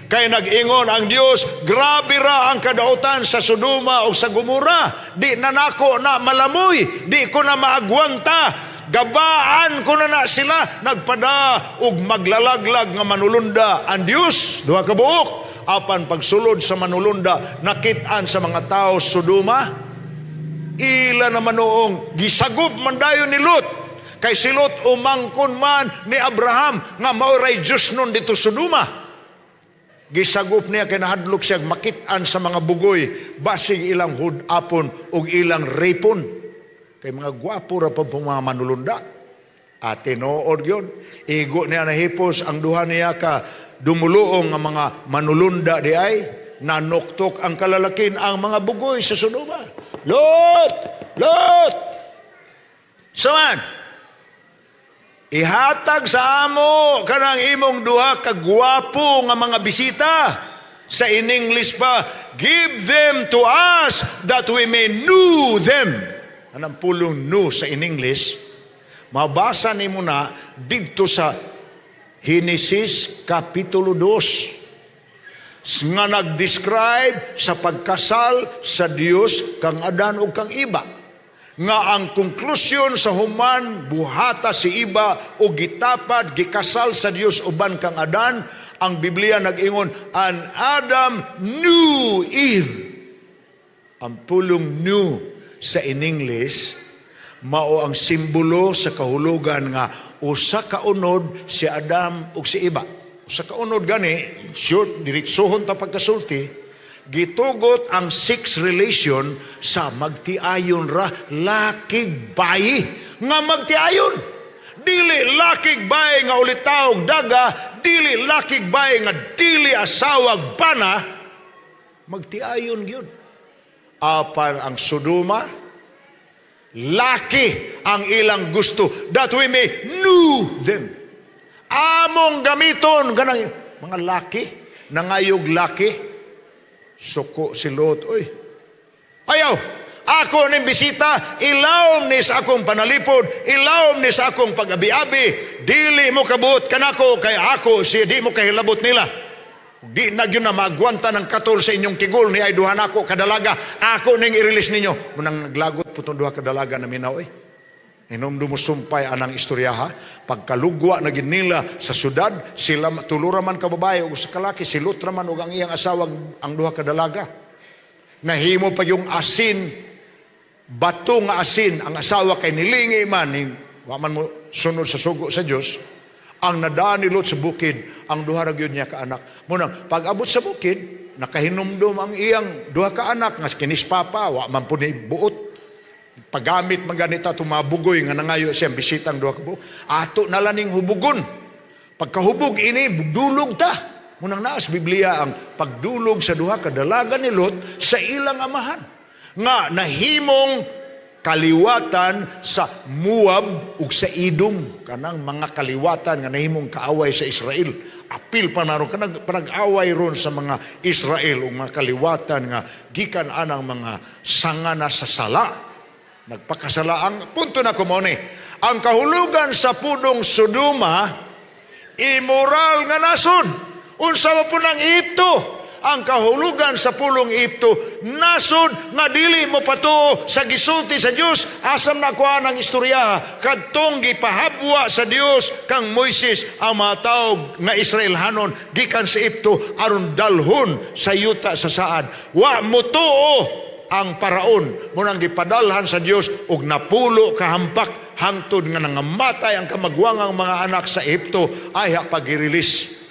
Kay nag-ingon ang Dios, grabe ra ang kadautan sa Sodoma o sa Gomora. Di na nako na malamoy, di ko na maagwanta. Gabaan ko na na sila. Nagpada og maglalaglag nga manulunda ang Dios. Duha ka buok. Apan pagsulod sa manulunda, nakit-an sa mga tao Sodoma, ila naman noong gisagop man dayon ni Lot. Kay si Lot umangkon man ni Abraham nga maoray Diyos nun dito Sodoma. Gisagop niya kay nahadlok siya makit-an sa mga bugoy basig ilang hud-apon ug ilang rapon. Kay mga gwapo ra pa pong mga manulunda. At tinuod yun. Igo niya nahipos ang duha niya ka dumuluong nga mga manulunda di ay nanuktok ang kalalakin ang mga bugoy sa Sodoma. Lot! Lot! Saman! Ihatag sa amo kanang imong duha ka gwapo nga mga bisita. Sa in English pa, "Give them to us that we may know them." Anang pulong "know" sa in English, mabasa nimo na didto sa Genesis Kapitulo 2 nga nag-describe sa pagkasal sa Dios kang Adan ug kang Iba, nga ang konklusyon sa human buhata si Iba o gitapad, gikasal sa Dios uban kang Adan, ang Biblia nag-ingon, "And Adam knew Eve." Ang pulong "knew" sa in English mao ang simbolo sa kahulugan nga usa ka unod si Adam ug si Iba. Usa ka unod gani, short, diretsohon ta pagkasulti, gitugot ang sex relation sa magtiayon ra, lakig bayi nga magtiayon. Dili lakig bayi nga ulitawog daga, dili lakig bayi nga dili asawag bana, magtiayon gyud. Apan ang Sodoma, laki ang ilang gusto, "that we may know them." Among gamiton kanang mga laki, nangayog laki, suko si Lot, "Oy. Ayaw, ako ning bisita, ilawom ni sa akong panalipod, ilawom ni sa akong pag-abi-abi, dili mo kabuot kanako, kay ako siya di mo kahilabot nila. Di na gyud na maagwanta ng katol sa inyong kigol ni ay duha nako kadalaga, ako ning i-release ninyo." Munang naglagot po duha kadalaga na minaw eh. Inom sumpay anang istoryaha, pagkalugwa na gid nila sa syudad, sila tulo ra man ka babae ug sa kalaki, si Lot ra man ug ang iyang asawa ang duha ka dalaga. Nahimo pa yung asin, bato nga asin, ang asawa kay nilingi man, wa man mo sunod sa sugo sa Dios. Ang nadaan ni Lot sa bukid, ang duha ra gyud niya ka anak. Muna, pag abot sa bukid, nakahinumdum ang iyang duha ka anak nga kinis papa, wa man po ni buot. Paggamit man ganita tumabugoy nga nangayo siya bisitang duha ka buok. Ato na lang ning hubugon. Pagkahubog ini, dulog ta. Munang naas Biblia ang pagdulog sa duha ka dalaga ni Lot sa ilang amahan. Nga nahimong kaliwatan sa Moab ug sa Edom, kanang mga kaliwatan nga nahimong kaaway sa Israel. Apil pa na ron kanang panag-away ron sa mga Israel ug mga kaliwatan nga gikan anang mga sanga na sa sala. Nagpakasala ang punto na kumone. Ang kahulugan sa pulong Sodoma, immoral nga nasod. Unsa man po ng Ehipto? Ang kahulugan sa pulong Ehipto, nasod nga dili mo patuo sa gisulti sa Dios. Asam na kuha ng istorya? Kadtong gipahabwa sa Dios kang Moises ang mga tawo nga Israelhanon gikan sa Ehipto aron dalhon sa yuta sa saad. Wa motuo ang paraon, munang gipadalhan sa Dios og 10 ka hampak hangtod nga nangamatay ang kamagwangang mga anak sa Ehipto ayha pag-release.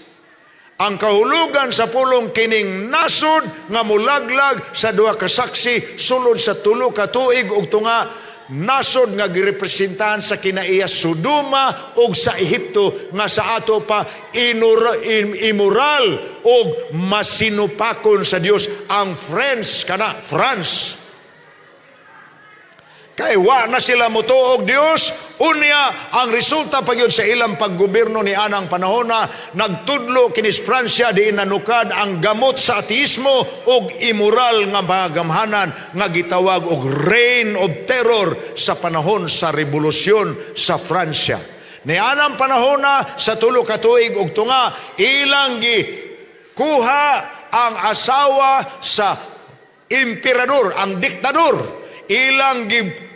Ang kahulugan sa pulong kining nasod nga mulaglag sa duha ka saksi sulod sa 3 ka tuig ug tunga, nasod nga girepresentahan sa kinaiya Sodoma ug sa Ehipto nga sa ato pa immoral ug masinupakon sa Dios. Ang French kana, France. Kay wa na sila motuo og Dios, unya ang resulta pa gyud sa ilang paggobyerno ni anang panahona, nagtudlo kinis Pransya di nanukad ang gamot sa ateismo ug immoral nga mga gamhanan nga gitawag og Reign of Terror sa panahon sa rebolusyon sa Pransya. Ni anang panahona sa 3 ka tuig ug tunga, ilang gi kuha ang asawa sa emperador, ang diktador, ilang giparid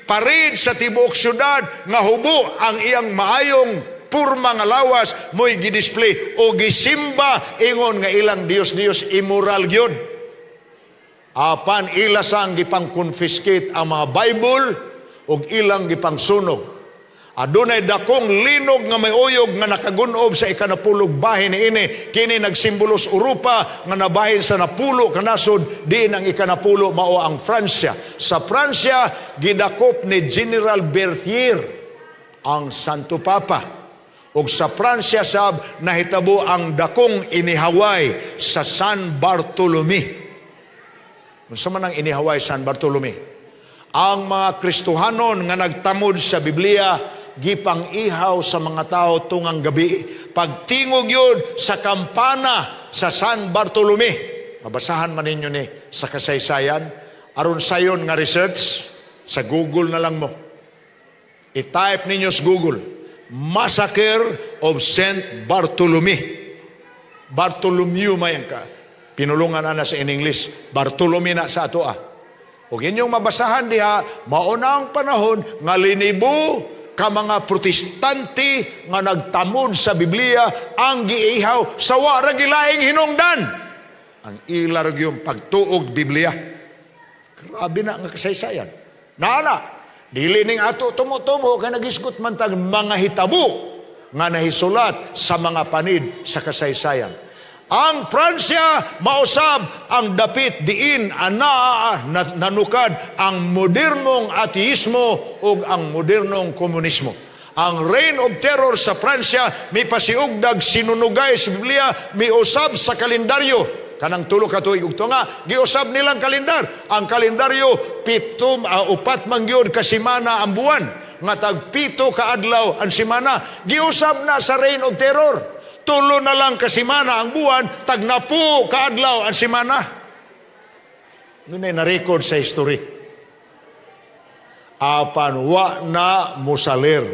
sa tibuok syudad nga hubo ang iyang maayong purma nga lawas mo'y gidisplay o gisimba ingon nga ilang Diyos-Diyos, immoral gyud. Apan ila sang gipang-confiscate ang mga Bible ug ilang gipangsunog. Adunay dakong linog nga may uyog nga nakagunob sa ikanapulog bahin niini. Kini nagsimbolo sa Europa nga nabahin sa 10 ka nasod, diin ang ikanapulo mao ang Fransya. Sa Fransya gidakop ni General Berthier ang Santo Papa. Ug sa Fransya sab nahitabo ang dakong inihaway sa San Bartolome. Unsa man ang inihaway San Bartolome? Ang mga Kristohanon nga nagtamod sa Biblia gipang-ihaw sa mga tao tungang gabi. Pagtingog yun sa kampana sa San Bartolome. Mabasahan man ninyo ni sa kasaysayan. Aron sayon nga research, sa Google na lang mo. I-type ninyo sa Google, "Massacre of Saint Bartolome." Bartolomeo may ka. Pinulungan na na sa in English. Bartolome na sa ato ah. Ug inyong mabasahan diha, mauna ang panahon nga linibo ka mga Protestante nga nagtamod sa Biblia ang giihaw sa wa ra gilaing hinungdan. Ang ila ra gyud pagtuog Biblia. Grabe na nga kasaysayan. Naana, dili ning ato tumo-tumo kay nagisgot man tag mga hitabo nga nahisulat sa mga panid sa kasaysayan. Ang Pransya mausab ang dapit diin anaa nanukad ang modernong ateismo ug ang modernong komunismo. Ang reign of terror sa Pransya mipasiugdag sinunugay sa Biblia, miusab sa kalendaryo. Kanang 3 ka tuig ug tunga, giusab nilang kalendar. Ang kalendaryo 7, 4 man gyud ka semana ang buwan nga tag 7 ka adlaw ang semana. Giusab na sa reign of terror. 3 na lang ka semana ang buwan, tag 10 ka adlaw ang semana. Nun ay na-record sa history. Apan wa na musalir.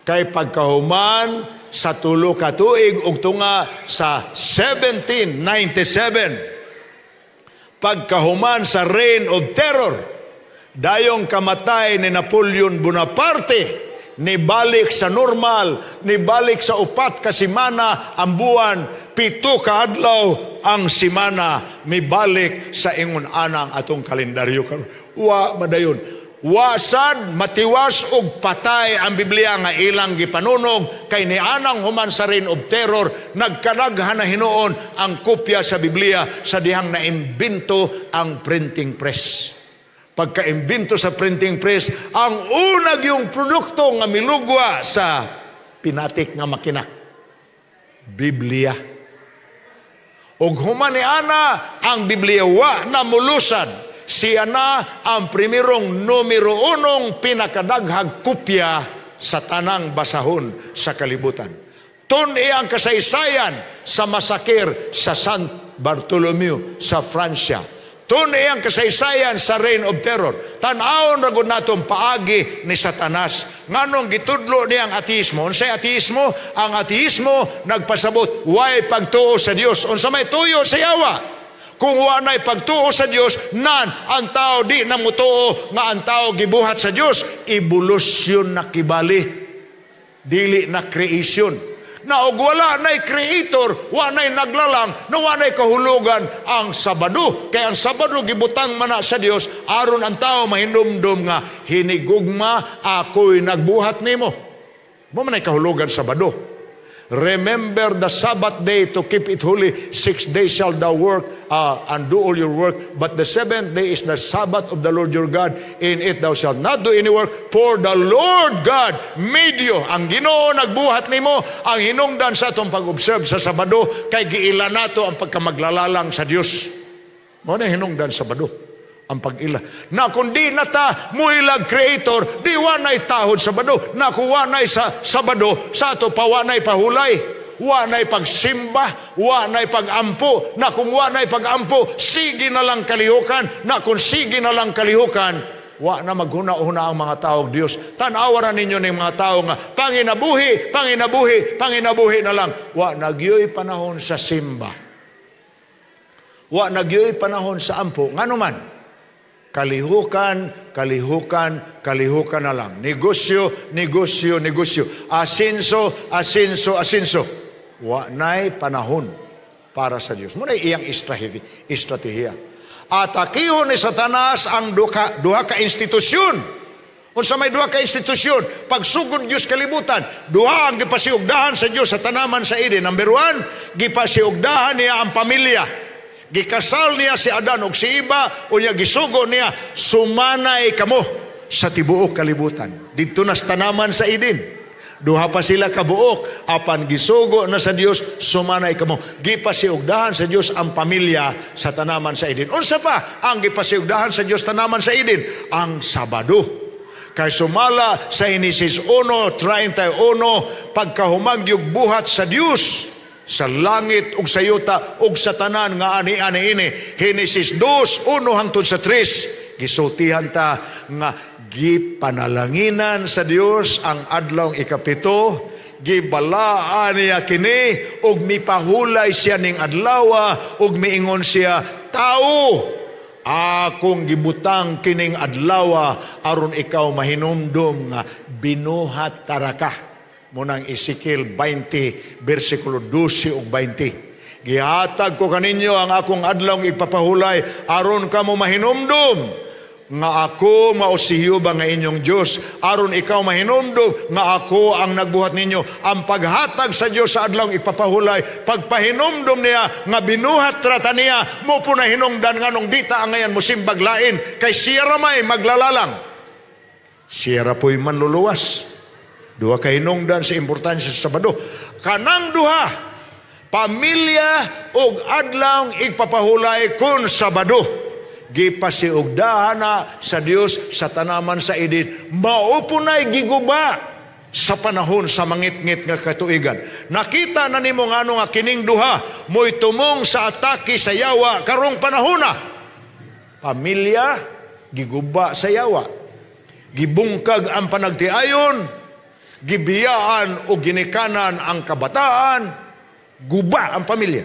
Kay pagkahuman sa 3 ka tuig ug tunga sa 1797, pagkahuman sa reign of terror, dayong kamatay ni Napoleon Bonaparte, nibalik sa normal, nibalik sa 4 ka semana ang buwan, 7 ka adlaw ang semana, mibalik sa ingon anang atong kalendaryo karon. Wa madayon. Wasad matiwas og patay ang Biblia nga ilang gipanunog kay nianang human sa reign of terror, nagkadaghan na hinuon ang kopya sa Biblia sa dihang naimbento ang printing press. Pagkaimbento sa printing press, ang unag yung produkto nga milugwa sa pinatik nga makina, Biblia. Ug human ni ana, ang Biblia wa na mulusad. Siya na ang primerong numero unong pinakadaghag kopya sa tanang basahon sa kalibutan. Tun-i ang kasaysayan sa masakir sa San Bartolomeo sa Francia. Tun-i ang kasaysayan sa reign of terror. Tan-awon ra gud natong paagi ni Satanas. Nganong gitudlo niya ang ateismo? Unsay ateismo? Ang ateismo nagpasabot way pagtuo sa Dios. Unsa may tuyo sa yawa? Kung wa na'y pagtuo sa Dios, nan ang tao di na mutuo nga ang tao gibuhat sa Dios, evolution na kibali. Dili na creation. Na og wala na'y creator, wa na'y naglalang, na wa na'y kahulugan ang Sabado. Kay ang Sabado gibutang man na sa Dios aron ang tao mahinumdum nga hinigugma ako'y nagbuhat nimo. Mo man ay kahulugan Sabado. "Remember the Sabbath day to keep it holy. 6 days shall thou work and do all your work. But the seventh day is the Sabbath of the Lord your God. In it thou shalt not do any work. For the Lord God made you." Ang Ginoo nagbuhat nimo. Ang hinungdan sa atong pag-observe sa Sabado, kay giila nato ang pagkamaglalalang sa Dios. Mao na hinungdan sa Sabado ang pag-ila. Na kung di na ta muilag creator, di wa na'y tahod Sabado. Na kung wa na'y sa Sabado, sa ato pa wa na'y pahulay. Wa na'y pagsimba, wa na'y pagampo. Na kung wa na'y pagampo, sige na lang kalihukan. Na kung sige na lang kalihukan, wa na maghuna-huna ang mga tao Diyos. Tanawa ra ninyo ning mga tao nga panginabuhi, panginabuhi, panginabuhi na lang. Wa nagyoy panahon sa simba. Wa nagyoy panahon sa ampo. Ngano man? Kalihukan, kalihukan, kalihukan na lang. Negosyo, negosyo, negosyo. Asinso, asinso, asinso. Wa na'y panahon para sa Diyos. Muna iyang estratehiya. Atakihon ni Satanas ang duha ka institusyon. Unsa may duha ka institusyon? Pagsugod Diyos kalibutan, duha ang gipasiugdahan sa Diyos sa tanaman sa Eden. Number one, gipasiugdahan niya ang pamilya. Gikasal niya si Adan ug si Eva, unya gisugo niya, "Sumanay kamo sa tibuok kalibutan." Didto na sa tanaman sa Eden. Duha pa sila kabuok, apan gisugo na sa Dios, "Sumanay kamo." Gipasiugdahan sa Dios ang pamilya sa tanaman sa Eden. Unsa pa ang gipasiugdahan sa Dios tanaman sa Eden? Ang Sabado. Kay sumala sa Henesis 1:31, pagkahuman og buhat sa Dios sa langit ug sa yuta ug sa tanan nga ani-ani ini. Henesis 2:1 hangtod sa 3, gisultihan ta nga gipanalanginan sa Dios ang adlaw 7, gibalaan niya kini ug mipahulay siya ning adlaw ug miingon siya, "Tao, akong gibutang kining adlaw aron ikaw mahinumdom nga binuhat tara ka." Mao nang Ezekiel 20 versikulo 12 ug 20. "Gihatag ko kaninyo ang akong adlaw ipapahulay aron kamo mahinumdom nga ako mao si Jehova nga inyong Dios, aron ikaw mahinumdom nga ako ang nagbuhat ninyo." Ang paghatag sa Dios sa adlaw ipapahulay, pagpahinumdom niya nga binuhat ra ta niya, mao po na hinungdan nganong di ta angayan mo simbag lain, kay siya ra may maglalalang, siya ra po'y manluluwas. Duha ka hinungdan sa importansya sa Sabado. Kanang duha, pamilya ug adlaw igpapahulay kun Sabado. Gipasiugdahan na sa Dios sa tanaman sa Eden. Mao po na'y giguba sa panahon sa mangitngit nga katuigan. Nakita na nimo ngano nga kining duha mo'y tumong sa atake sa yawa karong panahona. Pamilya, giguba sa yawa. Gibungkag ang panagtiayon, gibiyaan o ginikanan ang kabataan, guba ang pamilya.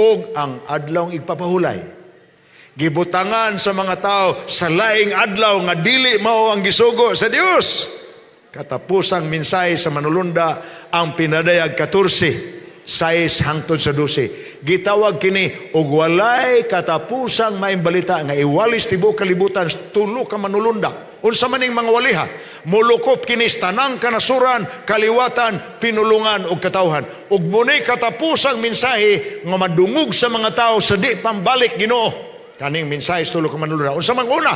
Og ang adlaw igpapahulay, gibutangan sa mga tao sa laing adlaw nga dili mao ang gisugo sa Dios. Katapusang mensahe sa manulunda ang pinadayag 14:6 hangtod sa 12. Gitawag kini og walay katapusang maayong balita nga iwalis tibuok kalibutan, tulo ka manulunda. Unsa maning mga waliha? Mulukop kini sa tanang kanasuran, kaliwatan, pinulungan ug katawhan. Ug mao ni katapusang mensahe nga madungog sa mga tao sa di pambalik Ginoo. Kaning mensahe sa tulo ka manulunda. Unsa man una?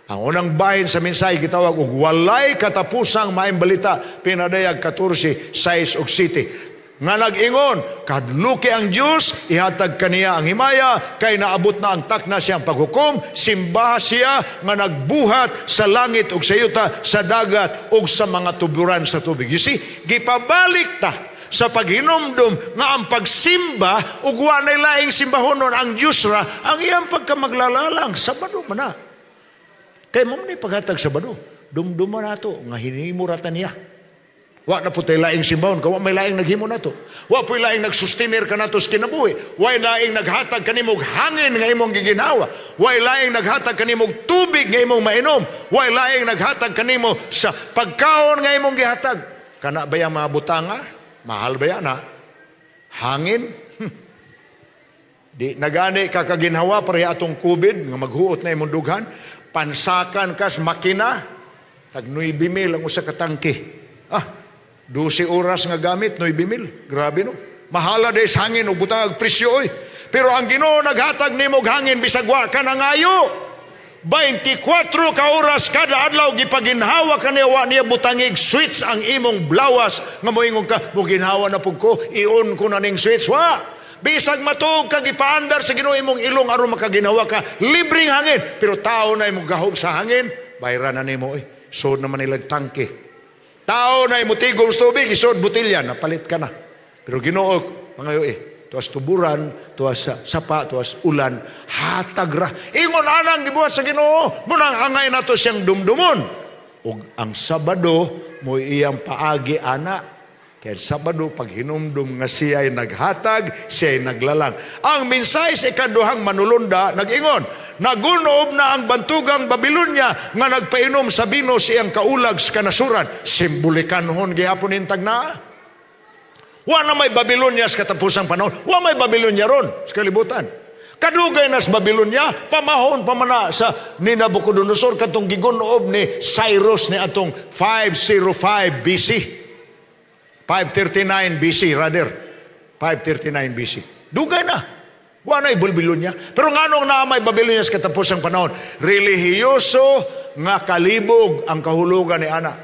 Ang unang bahin sa mensahe gitawag og walay katapusang maayong balita, pinadayag 14:6 ug 7, nga nag-ingon, "Kahadluki ang Dios, ihatag kaniya ang himaya, kay naabot na ang takna siyang paghukom, simbaha siya nga nagbuhat sa langit ug sa yuta, sa dagat ug sa mga tuburan sa tubig." You see, gipabalik ta sa paghinumdum nga ang pagsimba ug wa nay laing simbahonon, ang Dios ra, ang iyang pagkamaglalalang, Sabado man na. Kay mao man paghatag Sabado, dumduma nato nga hinimo ra ta niya. Wa na po tayo laing simbahon, kay wa may laing naghimo nato. Wa po laing nagsustenir kanato sa kinabuhi. Wa laing naghatag kanimog hangin nga imong giginhawa. Wa laing naghatag kanimog tubig nga imong mainom. Wa laing naghatag kanimo sa pagkaon nga imong gihatag. Kana ba yung mga butanga? Mahal ba yan, ha? Hangin? Di nagani ka kaginhawa pareha atong COVID nga maghuot na imong dughan. Pansakan kas makina, tag 9 mil ang usa ka tangke. Ah, 12 oras nga gamit, 9 mil. Grabe, no? Mahala des hangin ug butang og presyo oy. Pero ang Ginoo naghatag nimo og hangin bisag wa ka nangayo. 24 ka oras kada adlaw gipaginhawa ka niya, wa niya butangig switch ang imong blawas nga moingon ka, "Moginhawa na pud ko, i-on ko na ning switch." Wa. Bisag matuog ka, gipaandar sa Ginoo imong ilong aron makaginhawa ka, libreng hangin. Pero tao na imong gahom sa hangin, bayran na nimo eh. Sud naman nila tangke. Tao na imutigom sa tubig, isod botelya, napalit ka na. Pero Ginoo, pangayo eh, tuas tuburan, tuas sa sapa, tuas ulan, hatag ra. Ingon anang gibuhat sa Ginoo, mao nang angay nato siyang dumdumon. Ug ang Sabado mo iyang paagi ana. Kaya Sabado, pag hinumdum nga siya'y naghatag, siya'y naglalang. Ang mensahe sa ikaduhang manulunda, nag-ingon, nagunob na ang bantugang Babilonya nga nagpainom sa bino sa iyang kaulag sa kanasuran. Simbolikanhon gihapon intag na. Wa na may Babilonya sa katapusang panahon. Wa may Babilonya ron sa kalibutan. Kadugay na sa Babilonya, pamahon pa man na sa ni Nabucodonosor katong gigunob ni Cyrus ni atong 505 BC. 539 BC rather. 539 BC. Dugay na. Wa na Babilonya. Pero nganong naa may Babilonya sa katapusang panahon? Relihiyoso nga kalibog ang kahulugan ni ana.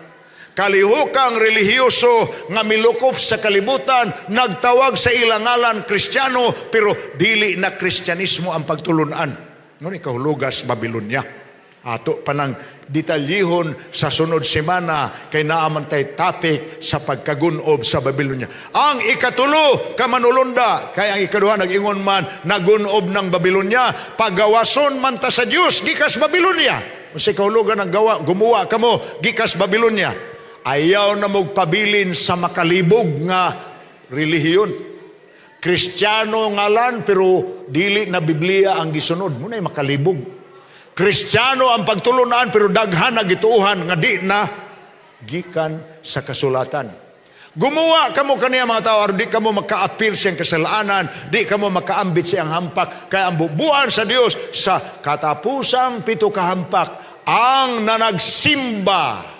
Kalihukang relihiyoso nga milukop sa kalibutan, nagtawag sa ilang ngalan Kristiyano, pero dili na Kristyanismo ang pagtulunan. Ngunit kahulugas Babilonya. Ato pa nang detalyihon sa sunod semana kay naa man tay topic sa pagkagunob sa Babylonia. Ang ikatulo ka manulunda, kay ang ikaduha nag-ingon man nagunob ng Babylonia, pagawason man ta sa Dios gikas Babylonia. Unsay kahulugan ng gawa, gumuwa kamo gikas Babylonia? Ayaw na mogpabilin sa makalibog nga relihiyon. Kristiyano ngalan pero dili na Biblia ang gisunod. Mao na'y makalibog. Kristiyano ang pagtulunan pero daghan na gituohan nga di na gikan sa kasulatan. Gumuwa kamo kaniya, mga tao, aron di kamo makaapil siyang kasalanan, di kamo makaambit siyang hampak, kaya ang bubuan sa Dios sa katapusang pito kahampak, ang nanagsimba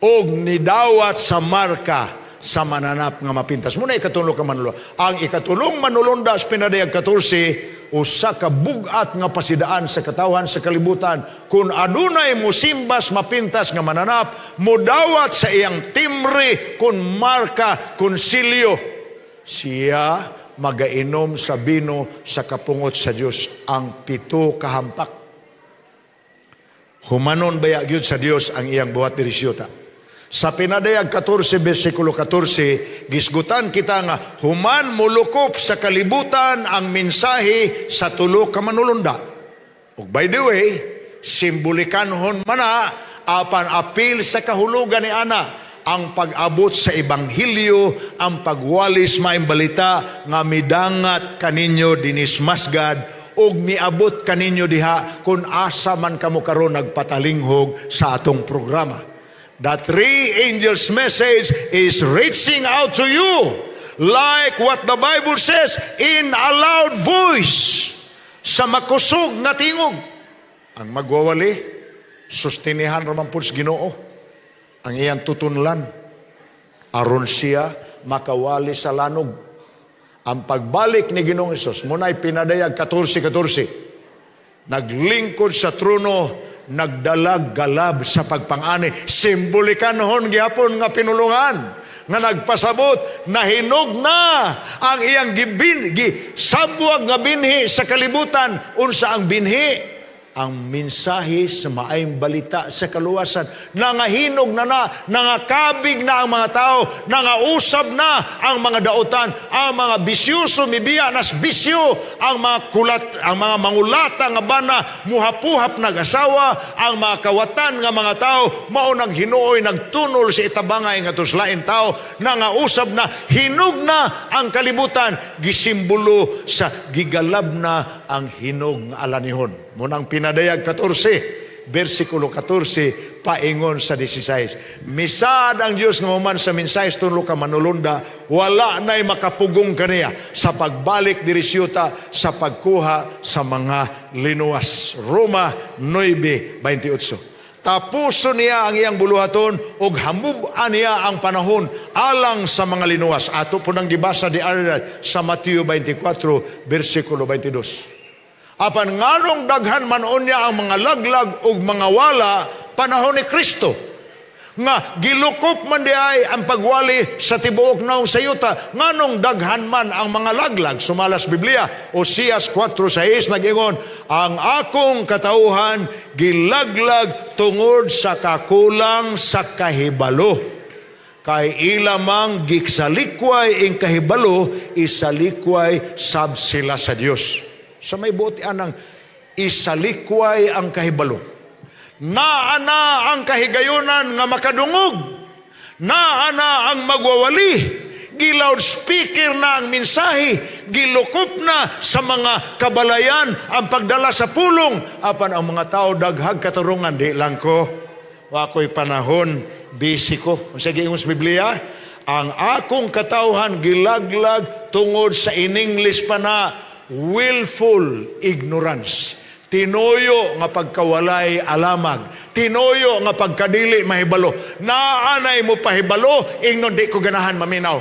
og nidawat sa marka sa mananap nga mapintas. Mao na ikatulo ka manulunda. Ang ikatulong manulunda sa Pinadayag 14, usa ka bugat nga pasidaan sa katawhan sa kalibutan. Kung adunay musimbas mapintas nga mananap, mudawat sa iyang timre kun marka kun silyo, siya magainom sa bino sa kapungot sa Dios, ang pito kahampak. Humanon baya gyud sa Dios ang iyang buhat diri sa yuta? Sa Pinadayag 14 versikulo 14, gisgutan kita nga human mulukop sa kalibutan ang mensahe sa tulo ka manulunda. Ug by the way, simbolikanhon man na apan apil sa kahulugan ni ana ang pag-abot sa ebanghelyo, ang pagwalis maayong balita nga midangat kaninyo dinis masgad ug miabot kaninyo diha kung asa man kamo karon nagpatalinghog sa atong programa. The three angels' message is reaching out to you like what the Bible says, in a loud voice, sa makusog nga tingog. Ang magwawali, sustinihan ra man pud sa Ginoo ang iyang tutunlan aron siya makawali sa lanog. Ang pagbalik ni Ginoong Hesus, mao na'y Pinadayag 14:14. Naglingkod sa trono, nagdalag galab sa pagpangani. Simbolikanhon gihapon nga pinulungan nga nagpasabot nahinog na ang iyang gibin, gi, sabwag nga binhi sa kalibutan. Unsa ang binhi? Ang mensahe sa maayong balita sa kaluwasan. Nangahinog na na, nangakabig na ang mga tao, nangausab na ang mga dautan, ang mga bisyoso mibiya nas bisyo, ang mga kulat, ang mga mangulata nga bana muhapuhap nag-asawa, ang mga kawatan nga mga tao mao nang hinuoy nagtunol sa itabangay nga lain tao, nangausab na, hinog na ang kalibutan, gisimbolo sa gigalab na ang hinog nga alanihon. Mao nang Pinadayag 14, versikulo 14, paingon sa 16. Misaad ang Diyos nga human sa mensahe tulo ka manulunda, wala na'y makapugong kaniya sa pagbalik diri sa yuta sa pagkuha sa mga linuwas. Roma 9:28. Tapuson niya ang iyang buluhaton ug hamub-an niya ang panahon alang sa mga linuwas. Ato po nang gibasa di sa Mateo 24, versikulo 22. Apan nganong daghan man unya ang mga laglag ug mga wala panahon ni Kristo? Nga gilukop man di ay ang pagwali sa tibuok naong sa yuta, nganong daghan man ang mga laglag? Sumalas Biblia, Oseas 4:6 nag-ingon, "Ang akong katauhan gilaglag tungod sa kakulang sa kahibalo." Kay ila mang gisalikway ing kahibalo, isalikway sab sila sa Dios. Sa may buot anang isalikway ang kahibalo? Naa na ang kahigayunan nga makadungog. Naa na ang magwawali. Gi-loudspeaker na ang mensahe. Gilukop na sa mga kabalayan ang pagdala sa pulong. Apan ang mga tao daghag katarungan, "Di lang ko. Wa ko'y panahon, busy ko." Unsa giingon sa Biblia? Ang akong katawhan gilaglag tungod sa, in English pa na, willful ignorance. Tinuyo nga pagkawalay alamag. Tinuyo nga pagkadili mahibalo. Naanay mo pahibalo, ingnon, "Di ko ganahan maminaw."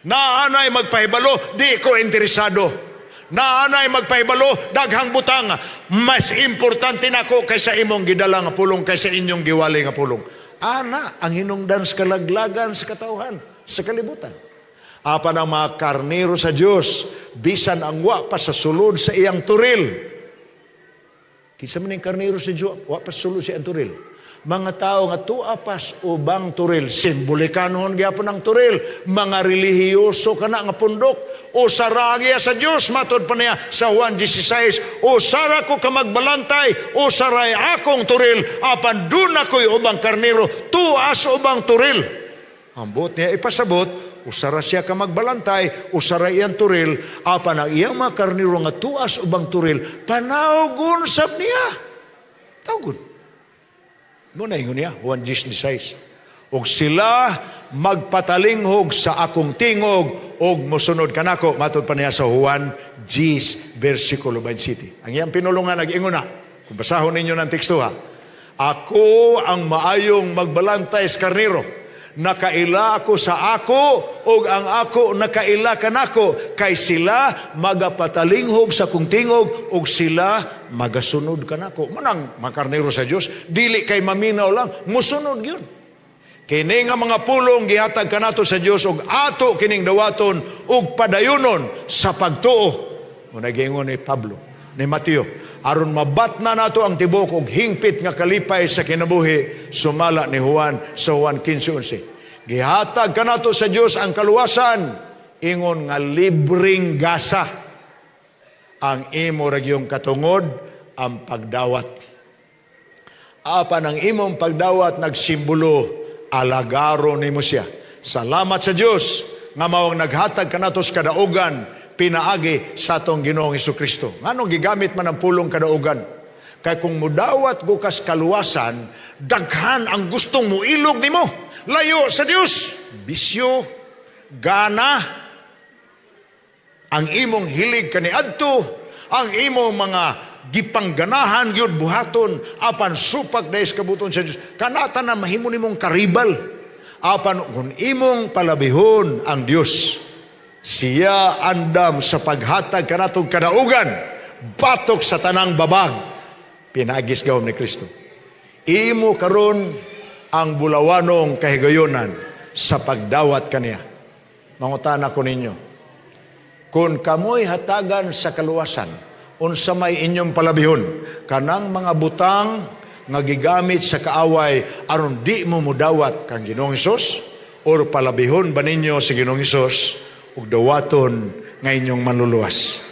Naanay magpahibalo, "Di ko interesado." Naanay magpahibalo, "Daghang butang. Mas importante nako kaysa imong gidala nga pulong, kaysa inyong giwali nga pulong." Ana ang hinungdan sa kalaglagan sa katawhan sa kalibutan. Apan ang mga karnero sa Dios, bisan ang wa pa sa sulod sa iyang turil, Kinsa man ning karnero si Joab, wa pa sulod sa toril. Mga tao nga tua pas ubang toril, simbolikanon gyapon ang toril, mga relihiyoso kana nga pundok, usara giya sa Dios, matod pa niya sa Juan 16, "Usara ko ka magbalantay, usaray akong toril, apan duna ko'y ubang karnero, tua sa ubang toril." Ambot niya ipasabot, usara siya ka magbalantay, usara iyang toril, apan ang iyang mga karnero nga tuas ubang toril, panawgon sab niya. Tawgon. Mao na ingon niya, Juan 16. "Ug sila magpatalinghog sa akong tingog og mosunod kanako," matod pa niya sa Juan 10 versikulo 27. Ang iyang pinulungan nag-ingon na. Kung basahon ninyo ng teksto ha. "Ako ang maayong magbalantay sa karnero. Nakaila ako sa ako ug ang ako nakaila kanako kay sila magapatalinghog sa kong tingog ug sila magasunod kanako." Mao nang mga karnero sa Dios dili kay maminaw lang, musunod gyud. Kini nga mga pulong gihatag kanato sa Dios ug ato kining dawaton ug padayunon sa pagtuo. Mao na giingon ni Pablo, ni Mateo, aron mabatna nato ang tibok og hingpit nga kalipay sa kinabuhi sumala ni Juan sa Juan 15:11. Gihatag kanato sa Dios ang kaluwasan ingon nga libreng gasa. Ang imo ra gyung katungod ang pagdawat. Apan ang imong pagdawat nagsimbolo alagaron nimo siya. Salamat sa Dios nga mao ang naghatag kanato sa kadaugan pinaagi sa atong Ginoong Kristo. Nganong gigamit man ang pulong kadaugan? Kay kung mudawat gukas kaluwasan, daghan ang gustong muilog nimo. Layo sa Dios. Bisyo, gana, ang imong hilig kaniadto, ang imong mga gipangganahan gyud buhaton apan supak dahil sa kabubut-on sa Dios. Kanata na mahimo nimong karibal. Apan kung imong palabihon ang Dios, siya andam sa paghatag kanatong kadaugan batok sa tanang babag pinaagi sa gahom ni Kristo. Imo karon ang bulawanong kahigayonan sa pagdawat kaniya. Mangutana ko ninyo, kung kamoy hatagan sa kaluwasan, unsa may inyong palabihon? Kanang mga butang nga gigamit sa kaaway aron di mo mudawat kang Ginoong Hesus, or palabihon ba ninyo si Ginoong Hesus ug dawaton nga inyong manluluwas?